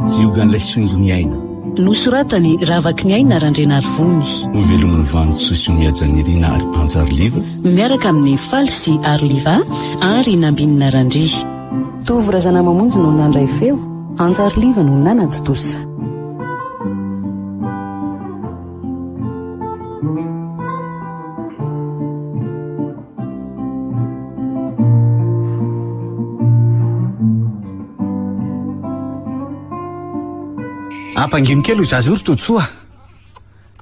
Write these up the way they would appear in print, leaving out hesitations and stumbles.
Ziogan'ilay soingo ny aina. Nosoratany Ravakiniaina Randrianarivony. Hovelomin'i Vanintsoa sy Mihajanirina ary Anjariliva. Miaraka amin'i Faly sy Aroliva ary Nambinina Randria. Tovo Razanamamonjy no nandray feo, Anjariliva no nanatontosa. Ampangino kely io zaza io ry Todisoa a!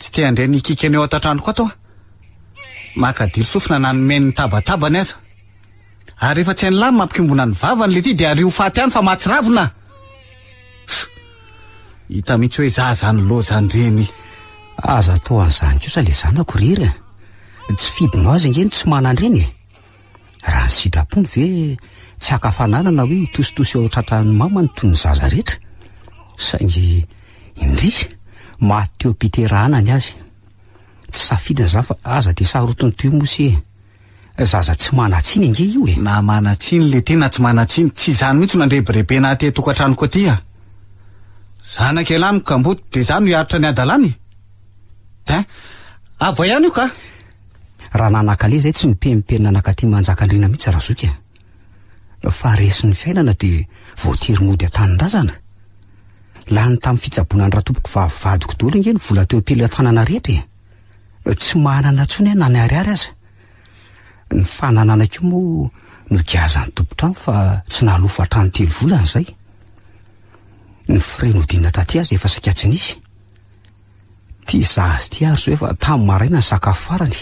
Tsy te handre ny hikikany eo an-tantranoko ato aho. Makadilo sofina na ny meny nitabatabany aza. Ary rehefa tsy hain'lah ny mampikombona ny vavany le ty dia ario faty any fa mahatsiravina! Hita mihitsy hoe zaza ny lozan-dreny. Aza atao an'izany kosa le zanako ry Hery a! Tsy fidinao azy ange ny tsy manan-dreny e! Raha ny sitrapony ve tsy haka fananana hoe hitositosy eo an-tratran'ny mamany toy ny zaza rehetra? Saingy indrisy, maty teo am-piterahana ny azy. Tsy safidiny izany fa aza dia sarotiny toy io moa se e! Zaza tsy manan-tsiny ange io e! Na manan-tsiny le ty na tsy manan-tsiny, tsy izany mihitsy no andrebirebena aty an-tokantranoko aty a! Zanaka ialahy no kamboty dia izaho no hiaritra ny hadalany? Hein! Avoay ihany io ka! Raha nanakale izay tsy nipenipenina nankaty Manjakandriana mihitsy Razoky a! Fa resin'ny fiainana dia voatery mody an-tanindrazana. Lany tamin'ny fitsaboana an-dRatompokovavy vadiko daholo ange ny vola teo am-pelatanana rehetra e! Tsy manana intsony aho na ny ariary aza. Ny fananana koa moa nogiazan'ny tompon-trano fa tsy nahalofa hatrany telo volana izay. Ny frais nodiana taty aza efa saika tsy nisy. Ity zaza ity ary izao efa tamin'ny maraina ny sakafo farany.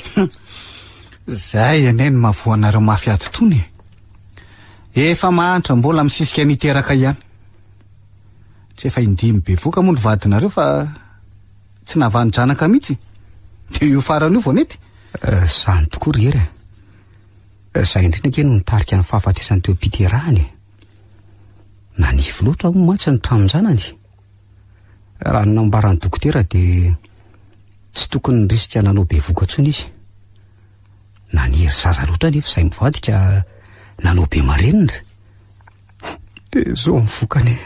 Izay anie no mahavoa anareo mafy ady itony e. Efa mahantra mbola misisika ny hiteraka ihany. Tsy efa indimy bevoka moa ny vadinareo fa Tsy nahavanon-janaka mihitsy? Dia io farany io vao nety? Izany tokoa ry Hery a! Izay indrindra ange no nitarika ny fahafatesany teo am-piterahany e! Nanify loatra hono mantsy ny tranon-janany. Raha ny nambaran'ny dokotera dia tsy tokony nirisika nanao bevoka intsony izy. Naniry zaza loatra anefa izay mivady ka nanao be marenina. Dia izao ny vokany e.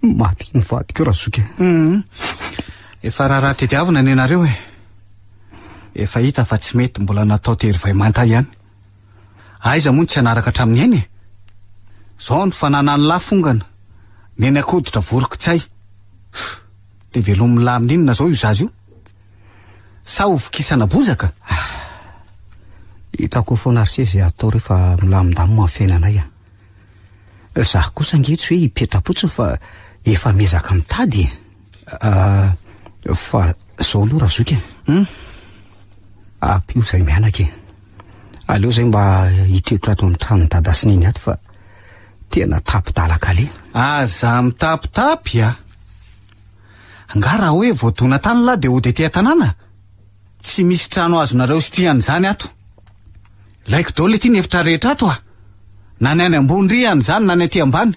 Maty ny vadiko Razoky e. Hum. Efa raharaha tediavina ny anareo e. Efa hita fa tsy mety mbola natao tery vay manta ihany. Aiza moa no tsy hanaraka hatramin'ny ainy e. Izao ny fananan'ny lahy fongana. Neny an-koditra vorokitsay. Dia velomin'ny lahy amin'inona izao io zaza io? Sa ho vokisana bozaka? Hitako foana ry se izay atao rehefa milamindamina ny fiainanay a. Izaho kosa ange tsy hoe hipetra-potsiny fa efa miezaka mitady e. Ah, fa izao aloha Razoky e. Hum? Ampio izay mianaka e. Aleo izay mba hitoetra ato amin'ny tranon'i Dada sy Neny ato fa tena tapi-dalan-kaleha. Aza mitapitapy a! Angaha raha hoe voadona tany lah dia hody aty an-tanàna? Tsy misy trano azonareo sitrihana izany ato. Laiko daholo ity ny efitra rehetra ato a! Na ny any ambony rihana izany na ny aty ambany.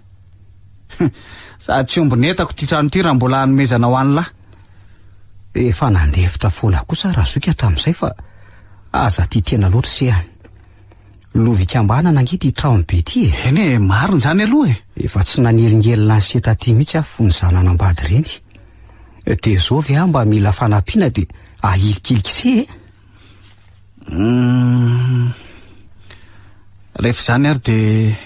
Sady tsy omby ny entako ity trano ity raha mbola hanomezana ho an'lah. Efa nandefitra foana kosa Razoky hatramin'izay fa aza tia tena loatra ise a! Lovikambanana ange ity trano be ity e! Eny e, marina izany aloha e! Efa tsy nanelingelina an'se taty mihitsy aho fony izaho nanambady ireny. Dia izao ve aho mba mila fanampiana dia ahilikiliky se e? Hum, rehefa izany ary dia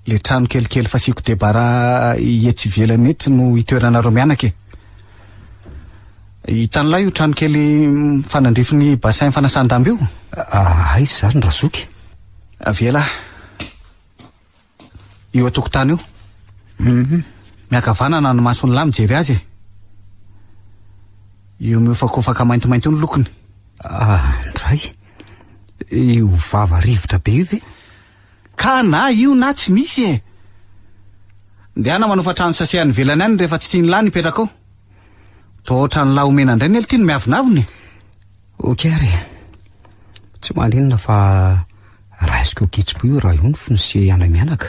le trano kelikely fasiako débarras etsy ivelany etsy no itoeranareo mianaka e. Hitan'lah io trano kely mifanandrify ny bassin fanasan-damba io? Aiza izany Razoky? Avela. Io an-tokotany io. Hum. Miankavanana ny mason'lah mijery azy e. Io miofakofaka maintimainty io ny lokony. Ah, ndray. Io vava rivotra be io ve? Ka na io na tsy misy e. Ndehana manofa trano sase any ivelany any rehefa tsy tian'lah ny hipetraka ao. Toa ohatran'lah omena indray nely ty no miavonavona e. Ok ary e. Tsy maninona fa raisiko an-kitsim-po io raha io ny foncier anay mianaka.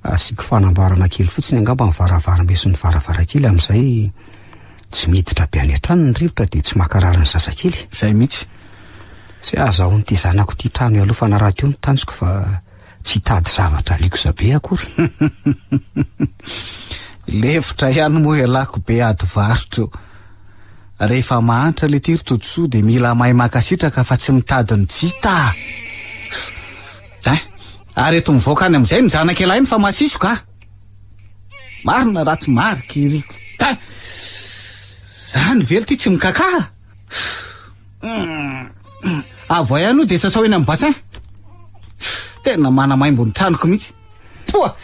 Asiako fanamboarana kely fotsiny angamba ny varavarambe sy ny varavarankely amin'izay. Tsy miditra be any an-trano ny rivotra dia tsy mankarary ny zazakely. Izay mihitsy. Tsy azahoan'ity zanako ity trano ialofana rahateo ny tanjoko fa tsy hitady zavatra luxe be akory. Lefitra ihany moa ialako be ady varotra eo. Rehefa mahantra le ty ry Todisoa dia mila mahay mankasitraka fa tsy mitady ny tsy hita. Hein, ary eto mivoaka any amin'izay ny zanak'ialahy iny fa masiso ka. Marina raha tsy marika iriko. Hein, zany ve ty tsy mikakà? Avoay any io dia sasao eny amin'ny bassin. Tena manamaimbo ny tranoko mihitsy. Poa!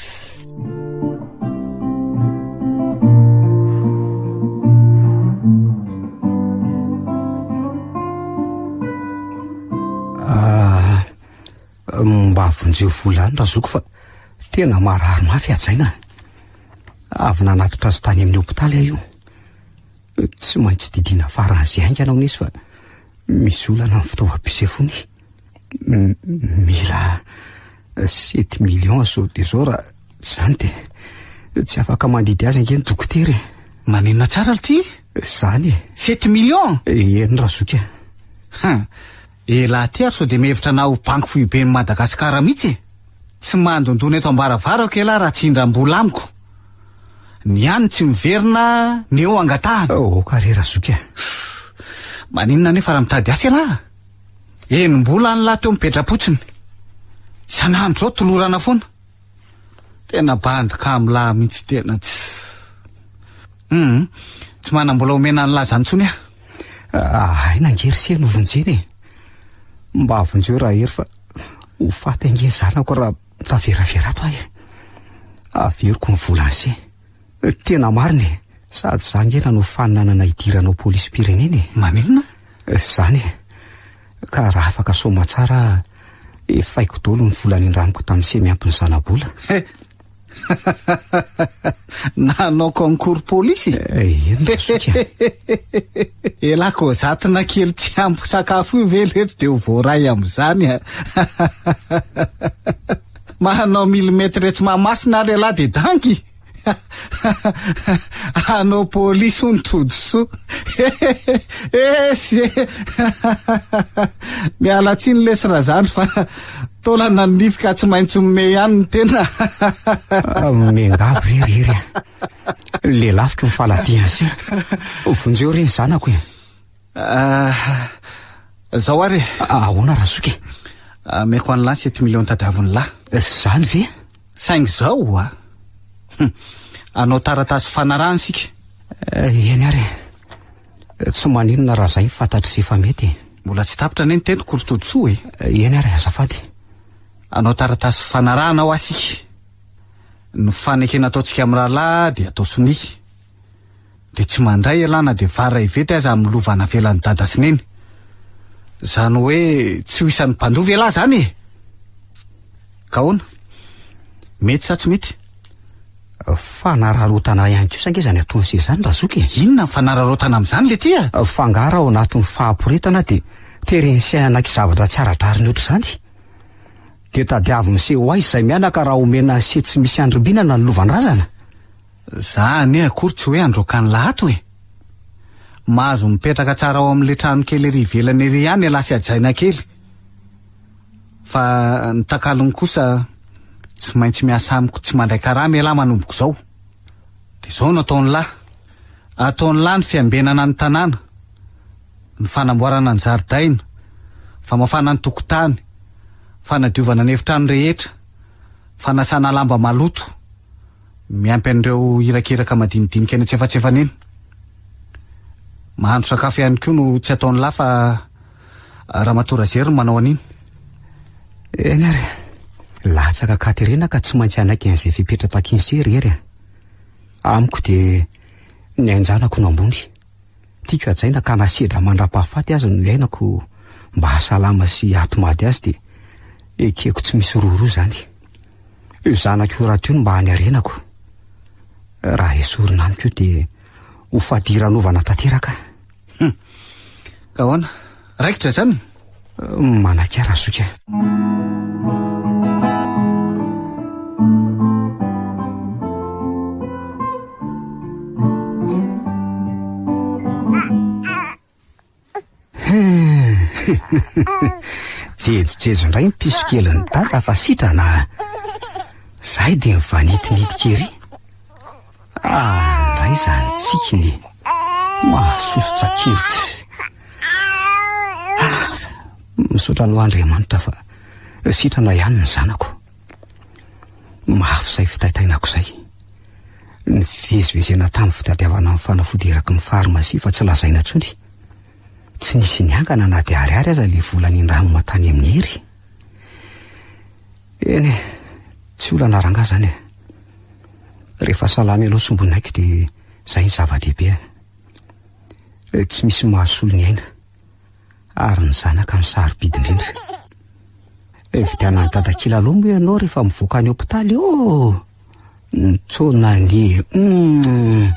Ah, mba vonjeo vola any razoky fa tena marary mafy hajaina. Avy nanatitra azy tany amin'ny hopitaly aho io. Tsy maintsy didiana faran'izay haingana hono izy fa misy olana amin'ny fitaovam-pisefoany. Mila sept millions zao dia zao raha tsy izany dia tsy afaka mandidy azy ange ny dokotera e. Maninona tsara ity? Izany e. Sept millions? Eny razoky a. Ha, elah ty ary sao dia mihevitra anah ho banky foiben'i Madagasikara mihitsy e. Tsy mandondona eto am-baravarako elah raha tsy hindram-bola amiko. Ny any tsy miverina, ny eo angatahana. Aoka re razoky a. Maninona anefa raha mitady asa ialahy? Enim-bolana lahy teo mipetra-potsiny. Isan'andro izao tolorana foana. Tena bandy kamo lahy mihitsy tena tsy. Hum, tsy manam-bola omena an'lah izany intsony aho. Aina ange ry se no vonjena e. Mba vonjeo Rahery fa ho faty ange ny zanako raha mitaveravera ato aho e. Averiko ny volan'i se. Tena marina e. Sady za ange nanao faninanana hidirana ho polisim-pirenena e. Maninona? Zany e. Ka raha afaka soamatsara aho, efaiko daholo ny vola nindramiko tamin'ny se miampy ny zana-bola. He! Nanao concours polisy? Eny ry zoky a. Elah kozatina kely tsy ampy sakafo io ve letsy dia ho voaray amin'izany a! Manao milimètre etsy Mahamasina ary elah dia dangy! Hanao polisy hono Todisoa. Esy e! Miala tsiny lesy Razandry fa taolana ny nify ka tsy maintsy mimehy ihany ny tena. Miangavy re ry Hery a! Lelafiko ny faladian'i se. Vonjeo re ny zanako e! Zao ary e! Ahoana Razoky e? Ameko an'lah sept millions tadiavin'lah. Zany ve? Saingy zao oa! Hum! Hanao taratasy fanarahana isika. Eny ary e! Tsy maninona raha zay fantatr'i se fa mety e! Mbola tsy tapitra anie ny teniko ry Todisoa e! Eny ary, azafady. Hanao taratasy fanarahana hoa isika. Ny fanekena ataontsika amin'ny rahalahy dia atao sonia. Dia tsy mandray ialahy na dia vary iray vety aza amin'ny lova navelan'i dada sy neny. Izany hoe tsy ho isan'ny mpandova ialahy izany e! Ka ahoana? Mety sa tsy mety? Fanararaotana ihany kosa ange izany ataon'i se izany Razoky e! Inona ny fanararaotana amin'izany Letia? Fa angaha raha ao anatin'ny fahaporetana dia teren'i se hanaiky zavatra tsy ara-drariny ohatr'izany? Dia tadiavin'i se ho aiza izay mianaka raha omena an'i se tsy misy andrimbinana ny lovan-drazana? Za anie akory tsy hoe handroaka an'lah ato e! Mahazo mipetraka tsara ao amin'ilay trano kely ery ivelany ery ihany ialahy sy hajaina kely. Fa ny takalony kosa tsy maintsy miasa amiko tsy mandray karama ialahy manomboka izao. Dia izao no ataon'lah. Ataon'lah ny fiambenana ny tanàna, ny fanamboarana ny zaridaina, famafana ny tokotany, fanadiovana ny efitrano rehetra, fanasana lamba maloto, Miampy an'ireo irakiraka madinidinika any antsefatsefany eny. Mahandro sakafo ihany koa no tsy ataon'lah fa Ramatoa Razery no manao an'iny. Eny ary. Latsaka an-katerena ka tsy maintsy hanaiky an'izay fepetra takian'i se ry Hery a. Amiko dia ny ain-janako no ambony. Tiako hajaina ka na sedra mandra-pahafaty aza no iainako mba hahasalama sy hahatomady azy dia ekeko tsy misy rohirohy izany. Io zanako io rahateo no mba haniarenako. Raha esorina amiko io dia ho fadiranovana tanteraka. Hum. Ka ahoana? Raikitra izany? Manaiky aho Razoky a. Hein! Jejojejo indray ny piso kelin'i Dada fa sitrana a! Zay dia mivanitinitika ery. Ah, ndray izany tsikiny e! Mahasosotra kely. Ah, misaotra anao Andriamanitra fa sitrana ihany ny zanako. Mafy izay fitaitainako izay. Nivezivezena tamin'ny fitadiavana ny fanafody eraky ny farmasia fa tsy lazaina intsony. Tsy nisy niangana na dia ariary aza ilay vola nindramina tany amin'i Hery. Eny e, tsy olana rangahy izany e. Rehefa salama ianao sombinaiko dia izay ny zava-dehibe. Tsy misy mahasolo ny aina. Ary ny zanaka no sarobidy indrindra. Vidianan'i dada kilalao moa ianao rehefa mivoaka any hopitaly ô! Ntsonani hum.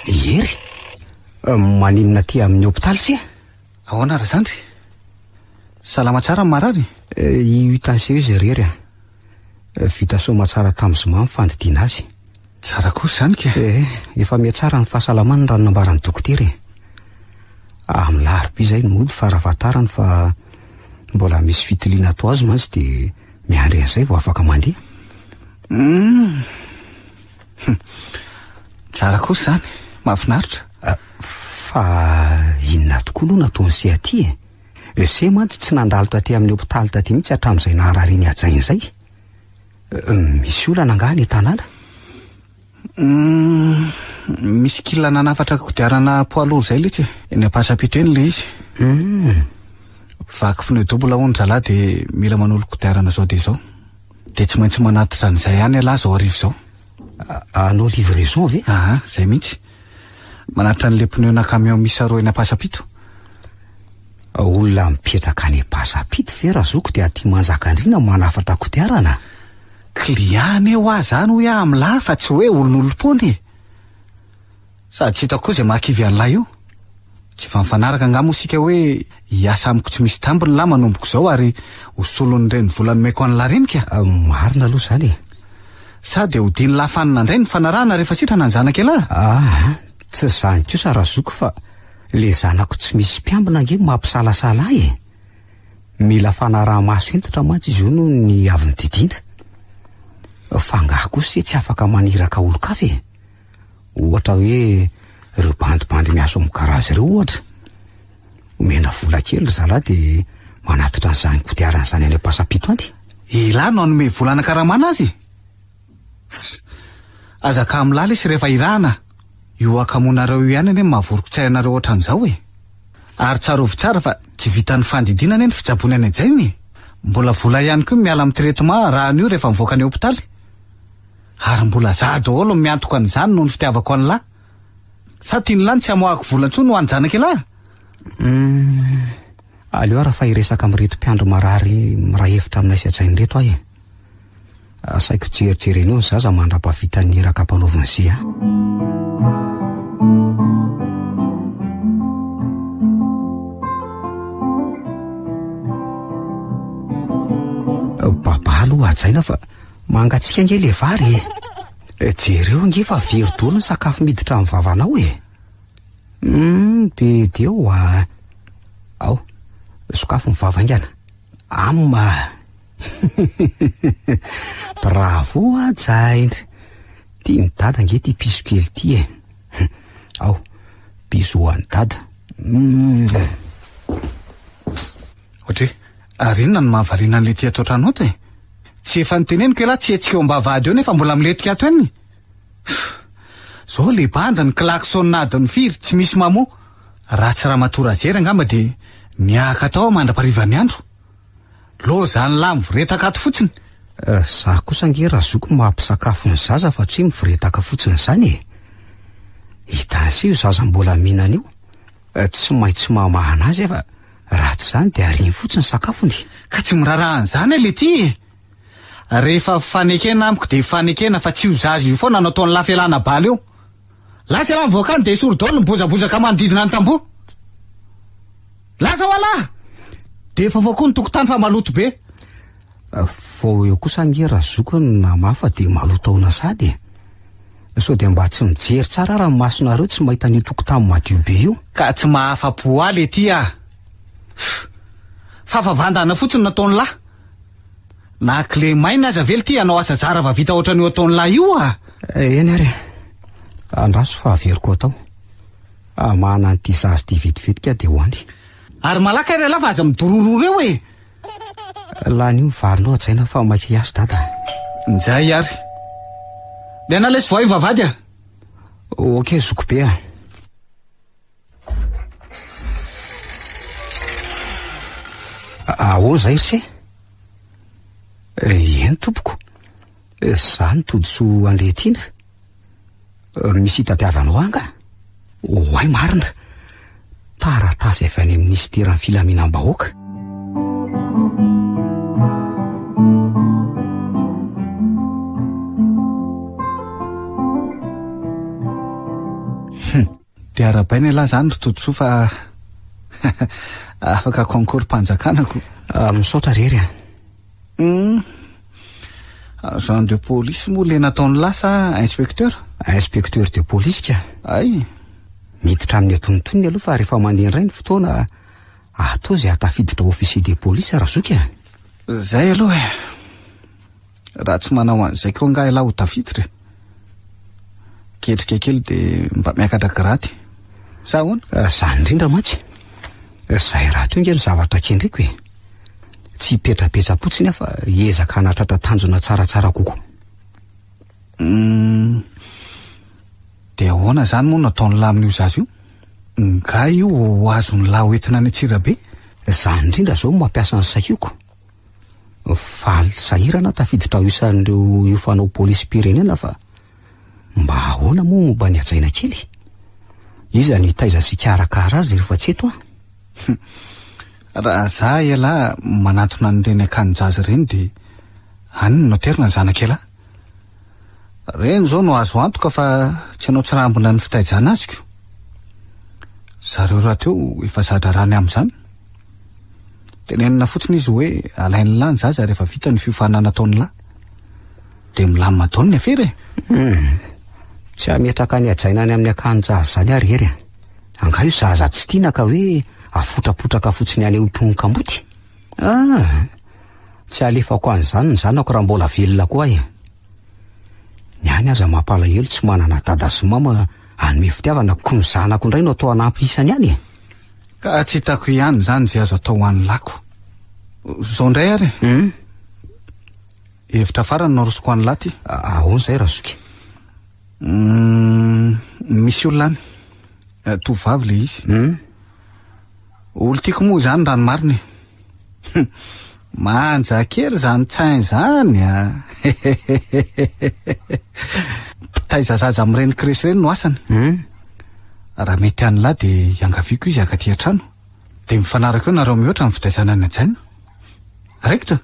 Hery, maninona aty amin'ny hopitaly se? Ahoana Razandry? Salama tsara ny marary? Io hitan'i izy irery a. Vita soamatsara tamin'ny zoma ny fandidiana azy. Tsara kosa izany ka. Eh, efa mihatsara ny fahasalamany raha ny nambaran'ny dokotera e. Amin'ny larobia izay no mody farafahatarany fa mbola misy fitiliana atao azy mantsy dia miandry an'izay vao afaka mandeha. Hum. Tsara kosa izany. Mahafinaritra. Ah, fa inona tokoa aloha nataon'i se aty e? Se mantsy tsy nandalo taty amin'ny hopitaly taty mihitsy hatramin'izay naharariany hajaina izay. Misy olana angaha any an-tanàna? Hum, misy kila nanafatra kodiarana poids lourd izay letsy e. Eny Ampasampito eny ilay izy. Hum. Vaky pneu double hono zalahy dia mila manolo kodiarana izao dia izao. Dia tsy maintsy manatitra an'izay ihany ialahy izao hariva izao. Hanao livraison ve? Aha, izay mihitsy. Manatitra an'ilay pneu-na camion miisa roa eny Ampasampito. Olona mipetraka any Ampasampito ve razoky dia aty Manjakandriana manafatra kodiarana? Client anie hoa zany hoy aho amin'lah fa tsy hoe olon'olom-poana e! Sady tsy hitako koa izay mahakivy an'lah io. Tsy efa nifanaraka angaha moa isika hoe hiasa amiko tsy misy tambiny lah manomboka izao ary ho solon'ireny vola nomeko an'lah ireny ka? Marina aloha izany e! Sa dia hodian'lah fanina indray ny fanarahana rehefa sitrana ny zanak'ialahy? Aa, tsy izany kosa razoky fa le zanako tsy misy mpiambina ange no mampisalasala ahy e! Mila fanaraha-maso hentitra mantsy izy io noho ny avy nodidiana. Fa angaha kosa se tsy afaka maniraka olon-kafa e? Ohatra hoe ireo bandibandy miasa ao amin'ny garage ireo ohatra. Omena vola kely ry zalahy dia manatitra an'izany kodiarana izany any Ampasampito any. Elah no hanome vola hanakaramana azy e! Aza kamo lahy lesy rehefa irahana. Io hakamoanareo io ihany anie no mahavorokitsay anareo ohatran'izao e! Ary tsarovy tsara fa tsy vitan'ny fandidiana anie ny fitsaboana any an-jaina e! Mbola vola ihany koa ny miala amin'ny traitement arahana io rehefa mivoaka ny hopitaly. Ary mbola za daholo no miantoka an'izany noho ny fitiavako an'lah. Sa tian'lah ny tsy hamoahako vola intsony ho an-janak'ilah? Humm, aleo ara fa hiresaka amin'ireto mpiandry marary miray hevitra aminay sy hajaina ireto aho e. Asaiko jerijerena eo ny zaza mandra-pahavitan'ny iraka ampanaovin'i Zia. Babà aloha hajaina fa mangatsiaka ange le vary e. Jereo ange fa very daholo ny sakafo miditra amin'ny vavanao e. Humm, be dia eo a. Ao, sokafy ny vava haingana. Amma. Bravo Hajaina. Tian'i Dada ange ity piso kely ity e. Ao, bisous ho an'i Dada. Ohatry, ary inona no mahavariana an'ilay ity ato an-trano ato e? Tsy efa noteneniko ialahy tsy hetsika eo am-bavahady eo nefa mbola milentika ato ihany. Zao le bandy ny klaxon adiny firy tsy misy mamoha. Raha tsy ramatoa Rajery angamba dia miahaka tao aho mandra-parivan'ny andro. Lozan'lah mivoretaka ato fotsiny. Za kosa ange razoky mampisakafo ny zaza fa tsy hoe mivoretaka fotsiny izany e. Hitan'se io zaza mbola mihinana io. Tsy maintsy mamahana azy fa raha tsy izany dia ariany fotsiny ny sakafony. Ka tsy miraharaha an'izany aho letia e. Rehefa fanekena amiko dia fanekena fa tsy io zaza io foana no ataon'lah fialana bala eo. Lasa ialahy mivoaka any dia esory daholo ny bozabozaka manodidina ny tamboho. Lasa hoa lahy! Dia efa voakoa ny tokotany fa maloto be. Vao eo kosa ange Razoky no namafa dia maloto ahoana sahady e. Sao dia mba tsy mijery tsara ara ny masonareo tsy mahita an'io tokotany madio be io? Ka tsy mahafa-po ahy le ty ah! Fafavandana fotsiny nataon'lah. Na kilemaina aza ve lty hanao asa zara va vita ohatran'io ataon'lah io ah! Eny ary e! Andraso fa averiko atao. Hamahana an'ity zaza ity vetivetika dia ho any. Ary malaka ary ialahy fa aza midorororo eo e! Lany io ny varinao hajaina fa maika hiasa dada. Njay ary. Ndehana lesy voay vavahady a! Ok zokibe a! Ahoana izay ry se? Eny tompoko. Za no Todisoa Andriatiana. Misy itadiavanao ahy angaha? Oay marina! Taratasy avy any amin'ny minisiteran'ny filaminam-bahoaka. Hum, dia arahabaina ialahy izany ry Todisoa fa afaka concours-mpanjakana ko. Ah, misaotra ry Hery a. Hum. Agent de police moa le nataon'lah sa inspecteur? Inspecteur de police ka. Hay. Miditra amin'ny antonontonony aloha fa rehefa mandeha indray ny fotoana atao izay hahatafiditra officier de police Razoky a. Zay aloha e. Raha tsy manao an'izay koa angaha ialahy ho tafiditra e. Ketrika kely dia mba miakatra grady. Sa ahoana? Izany indrindra mantsy. Izay rahateo ange no zavatra kendreko e. Tsy hipetrapetra-potsiny aho fa hiezaka hanatratra tanjona tsaratsara kokoa. Humm. Dia ahoana izany moa no ataon'lah amin'io zaza io? Nga io ho azon'lah hoentina any Antsirabe? Izany indrindra izao no mampiasa ny sahioko. Faly sahirana tafiditra ho isan'ireo hiofanao polisim-pirenena fa mba ahoana moa momba ny hajaina kely? Iza no hitaiza sy hikarakara azy rehefa tsy eto aho? Raha za ialahy manantona an'ireny akanin-jaza ireny dia any no noterina ny zanak'ialahy. Ireny izao no azo antoka fa tsy hanao tsirambina ny fitaizana azy ko. Zareo rahateo efa za-draharaha ny amin'izany. Tenenina fotsiny izy hoe alain'lah ny zaza rehefa vita ny fiofanana ataon'lah. Dia milamina daholo ny afera e. Hum. Tsy hametraka ny hajaina any amin'ny akanin-jaza izany aho ry Hery a. Angaha io zaza tsy tiana ka hoe afotrapotraka fotsiny any ho toy ny kamboty? Ah! Tsy alefako any izany ny zanako raha mbola velona koa aho e. Ny any aza mampalahelo tsy manana dada sy mama hanome fitiavana ko ny zanako indray no atao hanampy isany any e. Ka tsy hitako ihany izany izay azo atao ho an'ny lako. Izao indray ary e. Hum? Hevitra farany no arosoko an'lah ty. Ahoana izay Razoky? Hum, misy olona any. Tovovavy ilay izy. Hum? Olon-tiako moa izany raha ny marina e. Manja kely izany tsain izany a. Mpitaiza zaza amin'ireny crèche ireny no asany. Hum? Raha mety an'lah dia iangaviako izy haka aty an-trano. Dia mifanaraka eo nareo mihoatra ny fitaizana an'i Hajaina. Raikitra?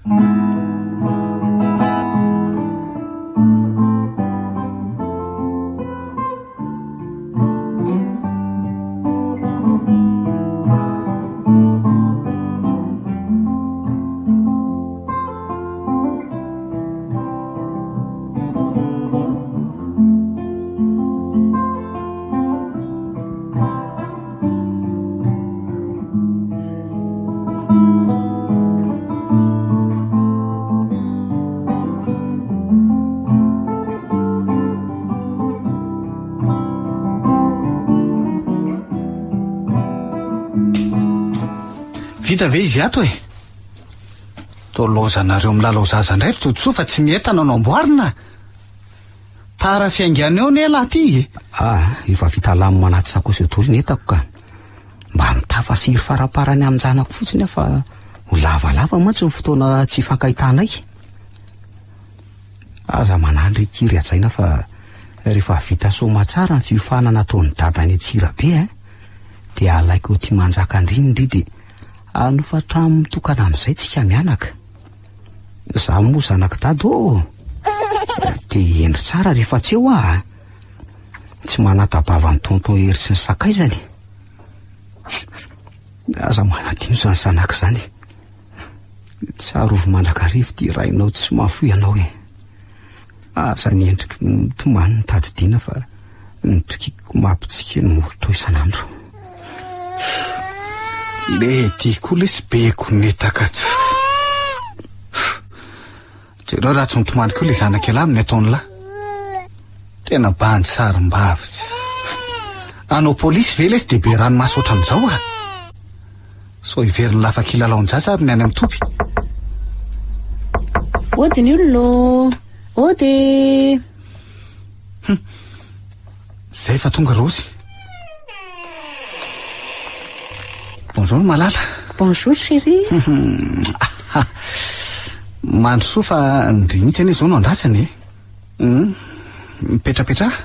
Vita ve izy ato e? Toa lozanareo milalao zaza indray ry Todisoa fa tsy ny entana no amboarina. Tara fiaingàna eo anie lahy ty e! Ah, efa vita lamina anaty sakaosy eo daholo ny entako ka. Mba mitafa siry faramparany amin-janako fotsiny aho fa ho lavalava mantsy ny fotoana tsy hifankahitanay. Aza manahy ndry ity ry hajaina fa rehefa vita soamatsara ny fiofanana ataon'i dada any Antsirabe a, dia alaiko aty Manjakandriana ndry dia hanofa trano mitokana amin'izay tsika mianaka. Za moa zanak'i dada ô! Dia hendry tsara rehefa tsy eo aho a! Tsy manata-bava an'i tonton Hery sy ny sakaizany. Aza manadino izany zanaka izany. Tsarovy mandrakariva ity rainao tsy mahafoy anao e. Aza ny endriky mitomany no tadidiana fa ny tokiko mampitsiky ny molotrao isan'andro. Le ty koa lesy be konetaka tsy. Jereo raha tsy mitomany koa le zanak'ialahy amin'ny ataon'lah. Tena bandy sarim-bavy tsy. Anao polisy ve lesy dia be ranomaso ohatran'izao ah? Sao hiverin'ny lafa kilalaon-jaza ary ny any amin'ny toby. Ody ny olona ô! Ody e! Hum. Zay fa tonga Raozy. Bonjour Malala. Bonjour chérie. Mandrosoa fa ndry mihitsy anie izao no andrasana e. Hum. Mipetrapetraha.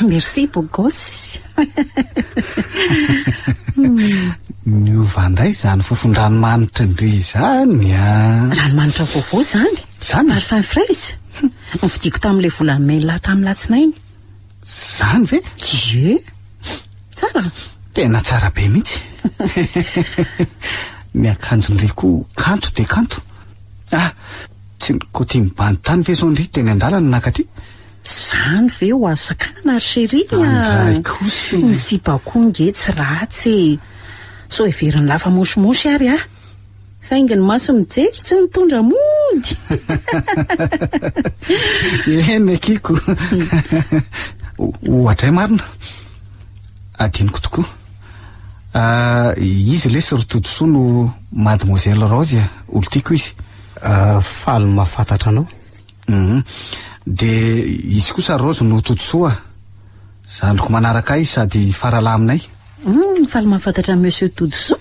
Merci beau gosse. Niova indray izany fofon-dranomanitry ndry izany a. Ranomanitra vaovao izany? Izany? Parfum fraise. Novidiako tamin'ilay vola mail tamin'ny latsinainy. Izany ve? Ie. Tsara? Tena tsara be mihitsy. Ny akanjon-dry koa kanto dia kanto. Ah, tsy nikotian'ny bandy tany ve izao ndry teny an-dalana nakaty? Izany ve ho azo sakanana ry chérie a! Andray kosa e! Ny sipa koa nge tsy ratsy e! Sao heverin'ny lafa moshimosy ary ah! Saingy ny maso mijery tsy mitondra mody! Eny akiko! Oadray marina! Adinoko tokoa. Izy lesy ry Todisoa no Mademoiselle Rose a! Olon-tiako izy. Faly mahafantatra anao. Hum. Dia izy kosa Rose no Todisoa. Zandriko manaraka ahy sady faralahy aminay. Hum, faly mahafantatra an'i Monsieur Todisoa.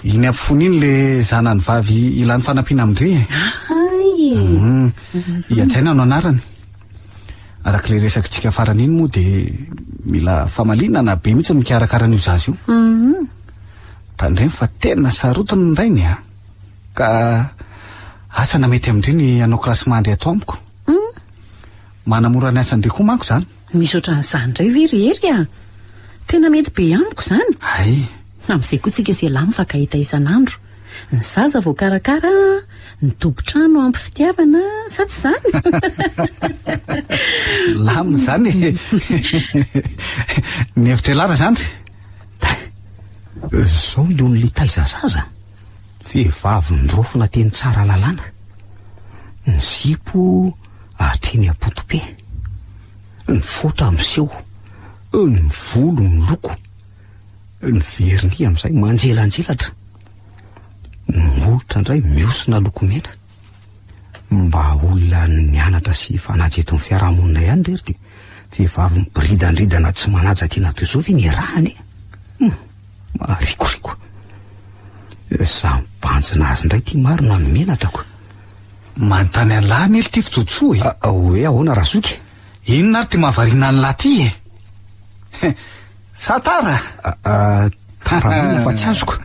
Iny ampofony iny le zanany vavy ilany fanampiana amin-dry e. Hay e. Hum. I Hajaina no anarany. Araka ilay resakitsika farany iny moa dia mila famalinana be mihitsy ny mikarakara an'io zaza io. Hum. Tandremo fa tena sarotiny ny rainy a. Ka asa na mety amin-dry ny hanao kilasimandry ato amiko. Hum. Manamora ny asan-dry koa manko izany. Misy ohatran'izany indray ve ry Hery a? Tena mety be amiko izany. Hay. Amin'izay koa tsika sy ialahy mifankahita isan'andro. Ny zaza voakarakara, ny tompon-trano ampy fitiavana, sa tsy izany? Lamina izany e. Ny hevitr'ialahy Razandry? Izao ny olona hitaiza zaza? Vehivavy niraofina teny Tsaralalàna, ny zipo hatreny am-poto-pe, ny foatra miseho, ny volo miloko, ny vernis amin'izay manjelanjelatra, ny molotra indray mihosina lokomena. Mba olona nianatra sy fanaja eto amin'ny fiarahamonina ihany re ry dia vehivavy miboridandridana tsy manaja tena toy izao ve ny iarahana e? Hum. Maharikoriko. Izaho mibanjina azy indray ity marina no menatra ko. Manontany an'lah anie ry Tito Todisoa e. Hoe ahoana Razoky? Inona ary ty mahavariana an'lah ty e? Sa tara? Tara inona fa tsy azoko.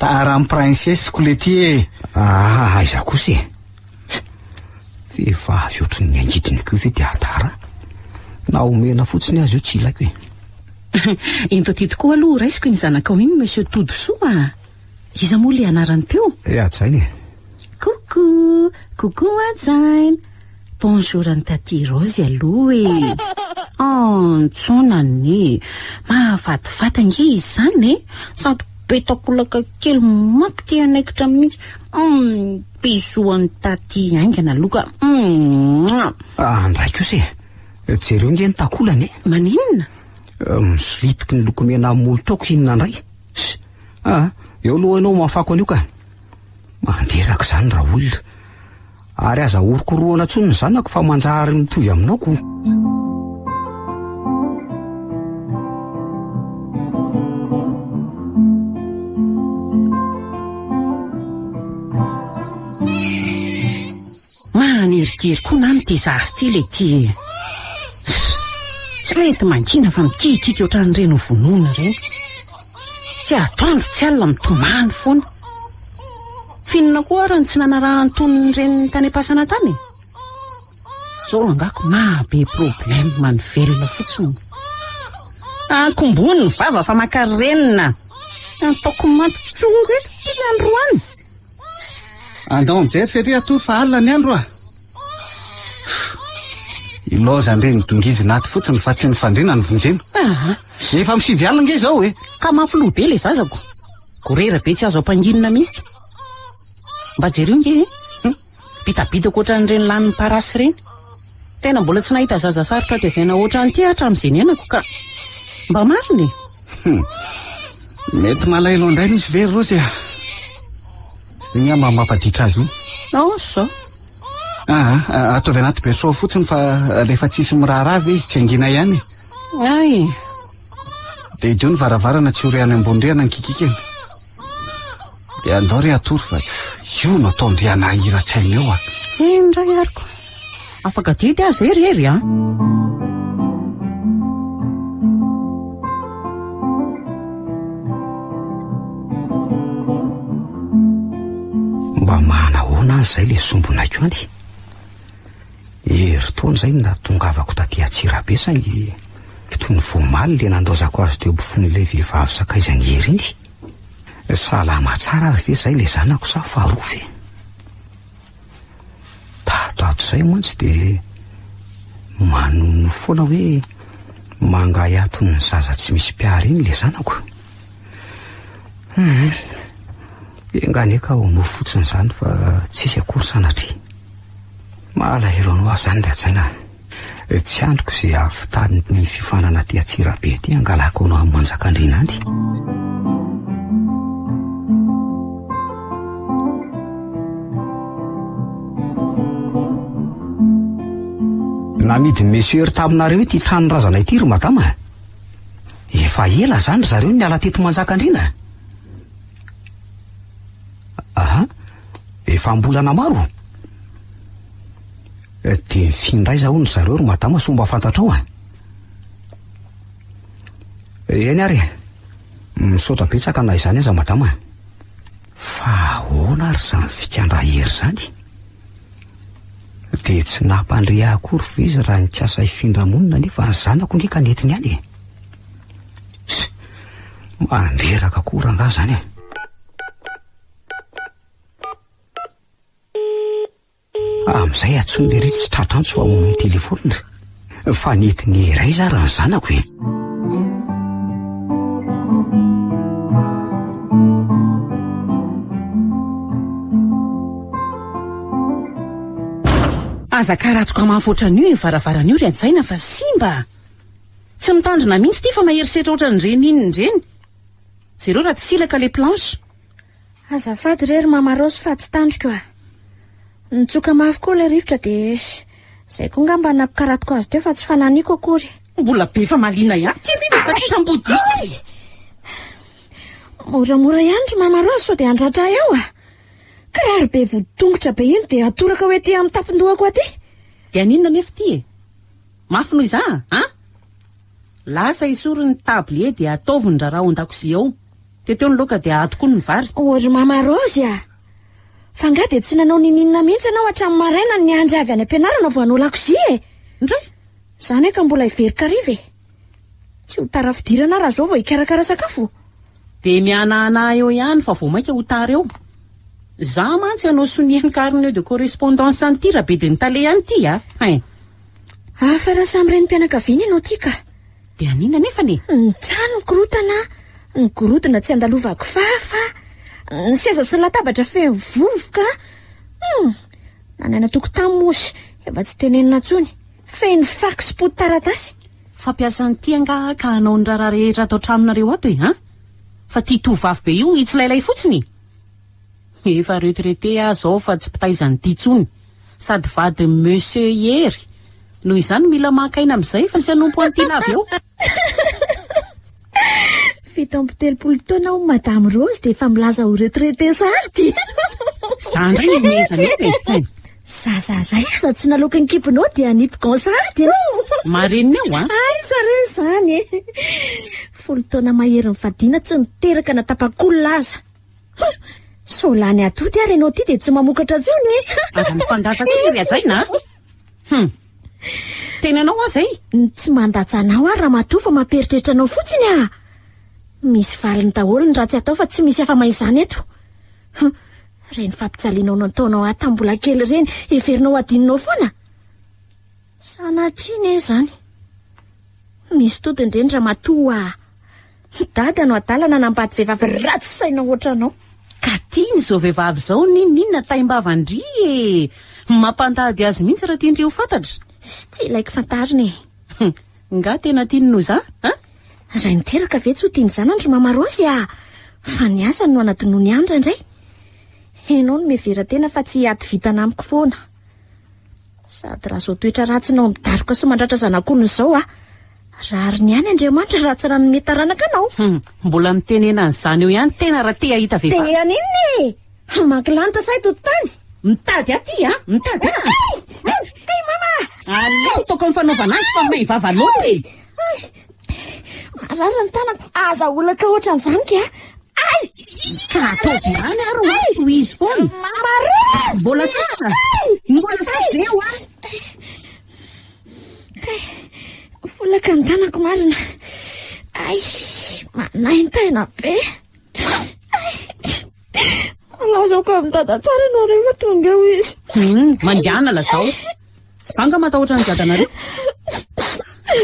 Tara amin'ny princesse-ko le ty e. Ah, aiza kosa e? Vehivavy ohatry ny angidina koa ve dia tara? Na omena fotsiny aza io tsy ilaiko e. Ento aty tokoa aloha ho raisiko iny zanakao iny Monsieur Todisoa a! Iza moa ilay anarany teo? Eh, Hajaina e! Coucou! Coucou Hajaina! Bonjour an'i Tatie Rose aloha e! Antsoina anie! Mahafatifaty ange izy izany e! Sady be takolaka kely mampite hanaikitra mihitsy. Hum! Bisous an'i Tatie haingana aloha ka! Hum! Andray kosa e! Jereo nge ny takolany e! Maninona? Misolitiky ny lokomena amin'ny molotrako inona indray? Ah, eo aloha ianao mafako an'io ka! Mandreraka izany raolona. Ary aza orokorohana intsony ny zanako fa manjary mitovy aminao ko. Manerigery koa nany ity zaza ity le ty e. Tsy mety mangina fa mikikiky ohatran'ireny ho vonoina ireny. Tsy atoandro tsy alina mitomany foana. F'inona koa ary no tsy nanarahany tonon'ny reniny tany am-pasana tany e? Zao angako maha be problème ny velona fotsiny. Akombony ny vava fa maka renina. Ataoko mampitsongo eto ty androany. Andao mijery fery atory fa alina ny andro a! Ilaozan-dreny dongizina ato fotsiny fa tsy ny fandriana no vonjena. Aha. Efa amin'ny 9 alina ange izao e! Ka mafy loha be ilay zazako. Gorera be tsy azo ampanginina mihitsy. Mba jereo nge e! Hum, bitabitaka ohatran'ireny lanin'ny parasy ireny. Tena mbola tsy nahita zaza sarotra tezaina ohatran'ity aho hatramin'izay niainako ka. Mba marina e! Hum, mety malahelo indray misy ve ry Rozy a? Iny angamba mampaditra azy iny. Nahoana izao? Aa, ataovy anaty berceau fotsiny fa rehefa tsisy miraharaha ve izy tsy hangina ihany e. Ay! Dia hidio ny varavarana tsy ho re any ambony rihana ny kikikiny. Dia andao re hatory fa io no ataon-dry hanahira-tsaina eo a. Eny indray ary ko. Afaka didy aho izay ry Hery a. Mba manahoana any izay ilay sombinaiko any? Herintaona izay no nahatongavako taty Antsirabe saingy toy ny vao omaly ilay nandaozako azy teo ampofoan'ilay vehivavy sakaizan'i Hery iny. Salama tsara ary ve izay ilay zanako sa faharoa ve? Tato ato izay mantsy dia manonofy foana hoe mangahiahy toy ny zaza tsy misy mpiary iny ilay zanako. Hum, enga anie ka ho nofy fotsiny izany fa tsisy akory sanatria. Malahelo anao aho izany ry Hajaina a. Tsy andriko izay hahavitany ny fiofanana aty Antsirabe aty hangalako anao any Manjakandriana any. Namidin'i Monsieur taminareo ity tranon-drazana ity ry madama a! Efa ela izany ry zareo no niala teto Manjakandriana a! Aha, efa am-bolana maro. Dia nifindra aiza hono ry zareo ry madama soa mba fantatrao a? Eny ary e! Misaotra betsaka na izany aza madama a! Fa ahoana ary izany fikan-dRahery izany? Dia tsy nampandre ahy akory ve izy raha nikasa hifindra monina nefa ny zanako nge ka nentiny any e? Ss! Mandreraka koa rangahy izany e! Amin'izay antsoiny lery tsy tratra antso fa hamono telefaonina. Fa nentiny iray aiza ary ny zanako e? Aza karatoka mafy ohatran'io iny varavarana io ry Hajaina fa simba a! Tsy mitandrina mihitsy ity fa mahery setra ohatran'ireny inona ireny. Jereo raha tsy silaka ilay planche. Azafady re ry Mama Rose fa tsy tandriko a! Nitsoka mafy koa ilay rivotra dia izay koa ngamba nampikaratoko azy teo fa tsy fananiko akory. Mbola be famaliana ihany ity ry efa trambodia e! Moramora ihany ry Mama Rose sao dia handratra ahy eo a! Kiraro be voditongotra be iny dia atoraka ho ety amin'ny tampon-dohako aty. Dia haninona anefa ity e? Mafy noho izaho an? Lasa esory ny tablier dia ataovy ny raharaha ao an-dakozia ao. Teteo ny laoka dia ato koa ny vary. Oh ry Mama Rose a! Fa angaha dia tsy nanao ninininona mihitsy ianao hatramin'ny maraina niandry avy any am-pianarana vao hanao lakozia e? Ndray! Izany hoe ka mbola hiverin-kariva e! Tsy ho tara fidirana aho raha izao vao hikarakara sakafo. Dia mihanahana eo ihany fa vao mainka ho tara eo. Izaho mantsy hanao sonia ny carnet de correspondance an'ity Rabedin'ny tale ihany ity a! Hein! Hafa raha samy renim-pianakaviana ianao ity ka! Dia haninona anefany e? Ny trano mikorotana, ny gorodona tsy andalovako fafa, ny seza sy ny latabatra feno vovoka. Hum! Na ny any an-tokotany moa sy efa tsy tenenina intsony, feno fako sy poti-taratasy. Fampiasan'ity angaha ka hanao ny raharaha rehetra ato an-tranonareo ato e, an? Fa ity tovovavy be io hitsilailay fotsiny e! Efa retraité aho zao fa tsy mpitaiza an'ity intsony. Sady vadin'i Monsieur Hery. Noho izany mila maka aina amin'izay fa tsy hanompo an'ity lava eo. 37 taona hono Madame Rose dia efa milaza ho retraité sahady. Za indray no mihezana eto e. Zaza iray aza tsy naloaky ny kibonao dia hanipy gant sahady ianao. Marenina eo an. Aiza re izany e. Folo taona mahery nivadiana tsy niteraka na tapak'olona aza. Hum! Sao lany atody ary ianao ity dia tsy mamokatra intsony e! Aza mifandatsa kely ry Hajaina a! Hum! Tena anao aho izay? Tsy mandatsa anao aho ramatoa fa mampieritreritra anao fotsiny ah! Misy valiny daholo ny ratsy atao fa tsy misy afa-maizana eto. Hum! Ireny fampijalianao nataonao ahy tamin'ny mbola kely ireny, heverinao ho adinonao foana? Sanatria ne izany. Misy tody indreny ramatoa a! Dada no adala nanambady vehivavy ratsy saina ohatranao. Ka tiany izao vehivavy izao n'inon'inona taim-bavan-dry e! Mampandady azy mihitsy raha tian-dry ho fantatra. Tsy ilaiko fantarina e! Nga tena tiany noho za an? Ray niteraka ve tsy ho tian'ny zanany ry mama Raozy a! Fa ny asany no anadinoany ahy indraindray. Ianao no mihevera-tena fa tsy hiady vintana amiko foana. Sady raha izao toetra ratsinao midaroka sy mandratra zanak'olona izao a! Rariny ihany Andriamanitra raha tsy nanome taranaka anao. Hum, mbola mitenena an'izany eo ihany tena raha te hahita vehivavy. Dia haninona e? Hamaky lanitra sa hitoto tany? Mitady aty a! Mitady aty! Hay! Hay mama! Aleo ataoko amin'ny fanaovana azy fa may vava loatra e! Hay! Marary ny tanako, aza olaka ohatran'izany ka! Hay! Ka ataovy ihany ary hoa tohizo foana. Mama Rose! Mbola tsara! Mbola tsara ve hoa? Kay, folaka ny tanako marina. Ay, manaintaina be. Ay, lazako amin'i Dada tsara ianao rehefa tonga eo izy. Hmm, mandehana lazao. Za nga matahotra ny dadanareo.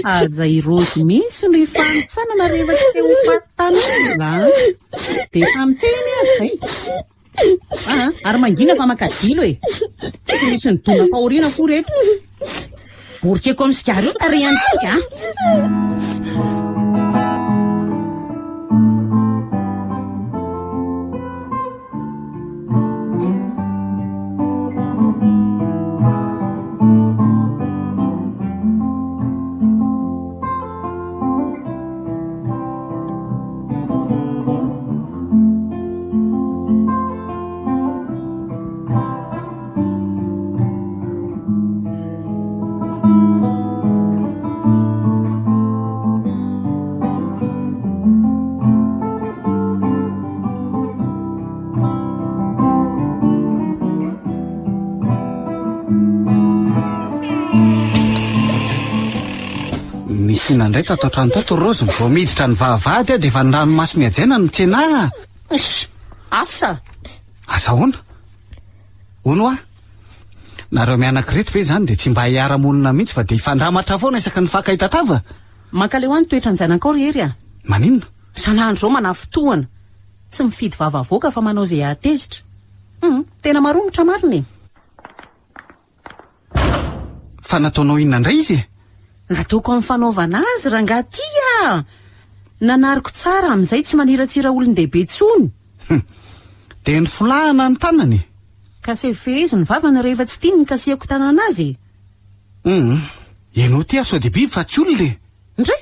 Aza i Rose mihitsy no hifanintsanana rehefa tsy te ho faty tanora. Dia efa miteny aza izay. Ah, ary mangina fa makadilo e. Tsy misy nidona fahoriana akory eto. Borikeko amin'ny sigara io tarehantsika a. Nisy inona indray tato an-trano tato ry Rose? Vao miditra ny vavahady aho dia efa ny ranomason'i Hajaina no mitsena ahy. Ss! Asa! Asa ahoana? Hono hoa? Nareo mianaka ireto ve izany dia tsy mba hiara-monina mihitsy fa dia hifandramatra foana isaky ny mifankahita tava? Mankaleo ahy ny toetran-janakao ry Hery a! Maninona? Isan'andro izao manafintohana. Tsy mifidy vava avoaka fa manao izay hahatezitra. Hum, tena maromotra marina e! Fa nataonao inona indray izy e? Nataoko amin'ny fanaovana azy rangahy ty a! Nanariko tsara amin'izay tsy maniratsira olon-dehibe intsony. Hum! Dia nofolahana ny tanany e? Ka se fehezo ny vavany rehefa tsy tiany ny kasihako tanana azy e! Hum! Ianao ty aho sao dia biby fa tsy olona e! Ndry!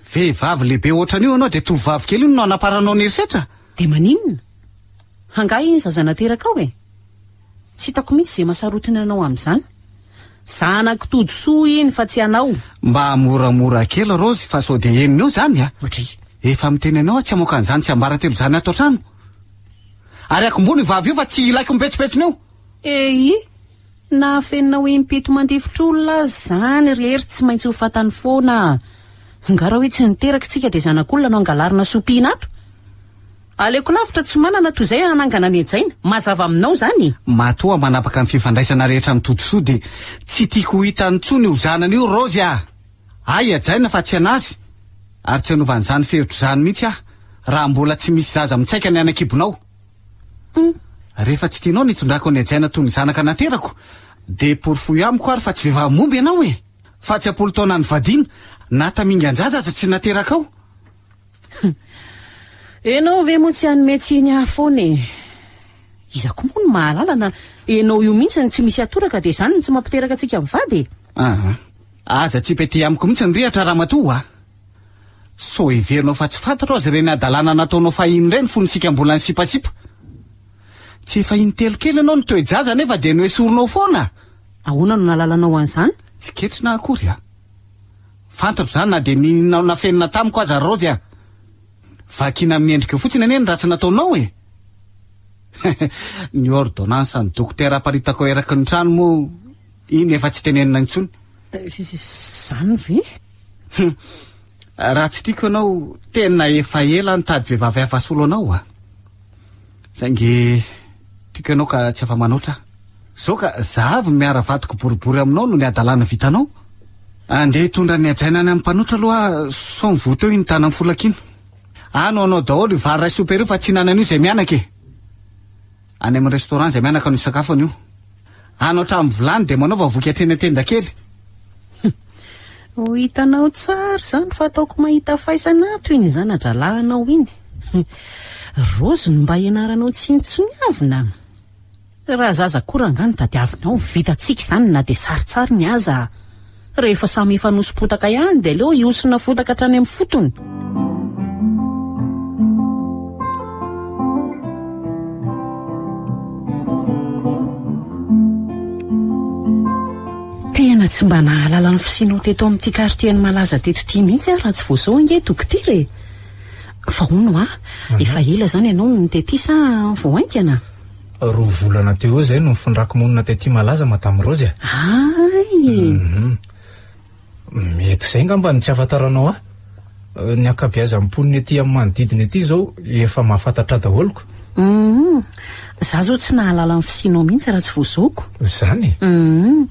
Vehivavy lehibe ohatran'io ianao dia tovovavy kely io no anaparanao ny herisetra? Dia maninona? Angaha iny zaza naterakao e? Tsy hitako mihitsy izay mahasarotiny anao amin'izany. Zanak'i Todisoa iny fa tsy anao. Mba moramora kely Raozy fa sao dia henony eo izany a! Ndry! Efa miteny anao aho tsy hamoaka an'izany tsiambaratelo izany ato an-trano. Ary akombony io vavy io fa tsy ilaiko mipetsopetsona eo. Eii! Na afeninao impito mandifotr'olona aza izany ry Hery tsy maintsy ho fantany foana a! Nga raha hoe tsy niteraka isika dia zanak'olona no angalarina sy ompiana ato? Aleoko lavitra tsy manana toy izay hanangana ny hajaina. Mazava aminao izany? Matoa manapaka ny fifandraisana rehetra amin'i Todisoa dia tsy tiako ho hitany intsony io zanany io Raozy a! Ahy hajaina fa tsy an'azy ary tsy hanova an'izany fihevitro izany mihitsy aho raha mbola tsy misy zaza mitsaika ny any an-kibonao. Rehefa tsy tianao ny hitondrako an'i Hajaina toy ny zanaka naterako dia porofoy amiko ary fa tsy vehivavy momba ianao e! Fa tsy am-polo taona nivadiana na tamingan-jaza aza tsy naterakao. Enao ve moa tsy hanome tsiny ahy foana e? Iza koa moa no mahalala na enao io mihitsy no tsy misy atoraka dia izany no tsy mampiteraka antsika mivady e? Aa, aza tsipy aty amiko mihitsy ny rihatra ramatoa a! Sao heverinao fa tsy fantatro aza ireny hadalana nataonao fahiny ireny fony isika mbola nisipasipa. Tsy efa intelo kely ianao nitoe-jaza nefa dia noesorinao foana? Ahoana no nahalalanao an'izany? Tsy ketrina akory a! Fantatro izany na dia nininao nafenina tamiko aza Raozy a! Vakiana amin'ny endrikao fotsiny anie ny ratsy nataonao e! Ny ordonnance an'ny dokotera aparitakao eraky ny trano moa iny efa tsy tenenina intsony. Izany ve? Hum! Raha tsy tiako ianao, tena efa ela aho nitady vehivavy hafa hasolo anao a! Saingy tiako ianao ka tsy afa-manoatra aho. Zao ka, za avy miara-vadiko boribory aminao noho ny hadalana vitanao. Andeha hitondra an'i Hajaina any amin'ny mpanotra aloha aho sao mivoa teo iny tanan'i Folaka iny. Any ho anao daholo io vary iray souper io fa tsy hihinana an'io izay mianaka e! Any amin'ny restaurant izay mianaka no hisakafo an'io. Any hatramin'ny vilany dia manaova voky hatreny an-tenda kely. Ho hitanao tsara izany fa ataoko mahita faisana ato iny zana-drahalahinao iny. Raozy no mba ianaranao tsinontsiniavina. Raha zaza koa rangahy no tadiavinao, vitantsika izany na dia sarintsariny aza. Rehefa samy efa nosom-potaka ihany dia aleo hihosona fotaka hatrany amin'ny fotony. Tena tsy mba nahalala ny fisianao teto amin'ity quartier an'i Malaza teto ity mihitsy aho raha tsy vao izao ange dokotera e! Fa hono hoa, efa ela izany ianao no tety sa vao haingana? Roa volana teo eo izay no nifindrako monina tety Malaza Madame Rose a! Hay! Mety izay angamba no tsy ahafantaranao ahy. Ny ankabeazan'ny mponina ety amin'ny manodidina ety izao efa mahafantatra ahy daholo ko. Hum, za zao tsy nahalala ny fisianao mihitsy raha tsy voazoako. Izany e? Hum,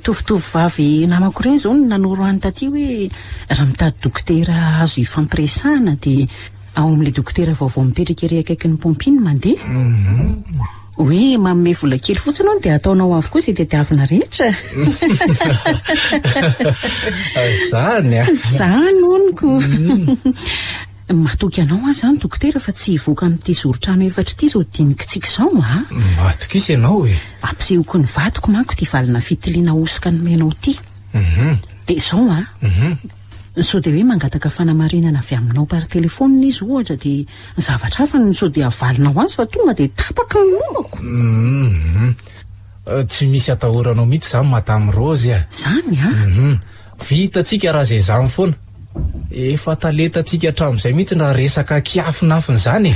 tovotovovavy namako ireny izao no nanoro any taty hoe raha mitady dokotera azo ifampiresahana dia ao amin'ilay dokotera vaovao mipetraka ery akaikin'ny paompy iny mandeha. Hoe manome vola kely fotsiny hono dia ataonao avokoa izay tadiavina rehetra. Izany a! Izany hono ko. Matoky anao aho izany dokotera fa tsy hivoaka amin'ity zoron-trano efatra ity izao dinikitsika izao a! Matokisa ianao e! Ampisehoko ny vadiko manko ity valina fitiliana hosoka nomenao ity. Dia izao a! Sao dia hoe mangataka fanamarinana avy aminao par téléphone izy ohatra dia zavatra hafa no sao dia avalinao azy fa tonga dia tapaka ny lohako. Hum. Tsy misy atahoranao mihitsy izany Madame Rose a. Izany a? Hum. Vitantsika raha izay izany foana. Efa talentantsika hatramin'izay mihitsy raha resaka kiafinafina izany e.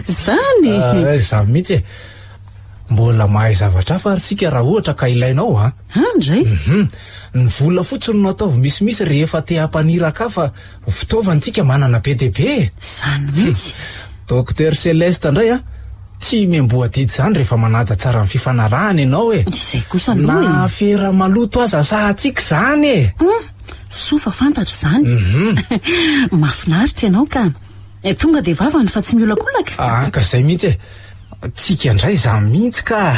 Izany? Izany mihitsy e. Mbola mahay zavatra hafa ary isika raha ohatra ka ilainao a. Any izay? Hum. Ny vola fotsiny no ataovy misimisy rehefa te hampaniraka ahy fa fitaovana tsika manana be dia be e! Izany mihitsy. Docteur Celeste indray an! Tsy miamboho adidy izany rehefa manaja tsara ny fifanarahana ianao e! Izay kosa aloha e! Na afera maloto aza sahantsika izany e! Hum! Soa fa fantatra izany. Mahafinaritra ianao ka! Tonga dia vavany fa tsy miolakolaka. Ah, ka izay mihitsy e! Tsika indray izany mihitsy ka!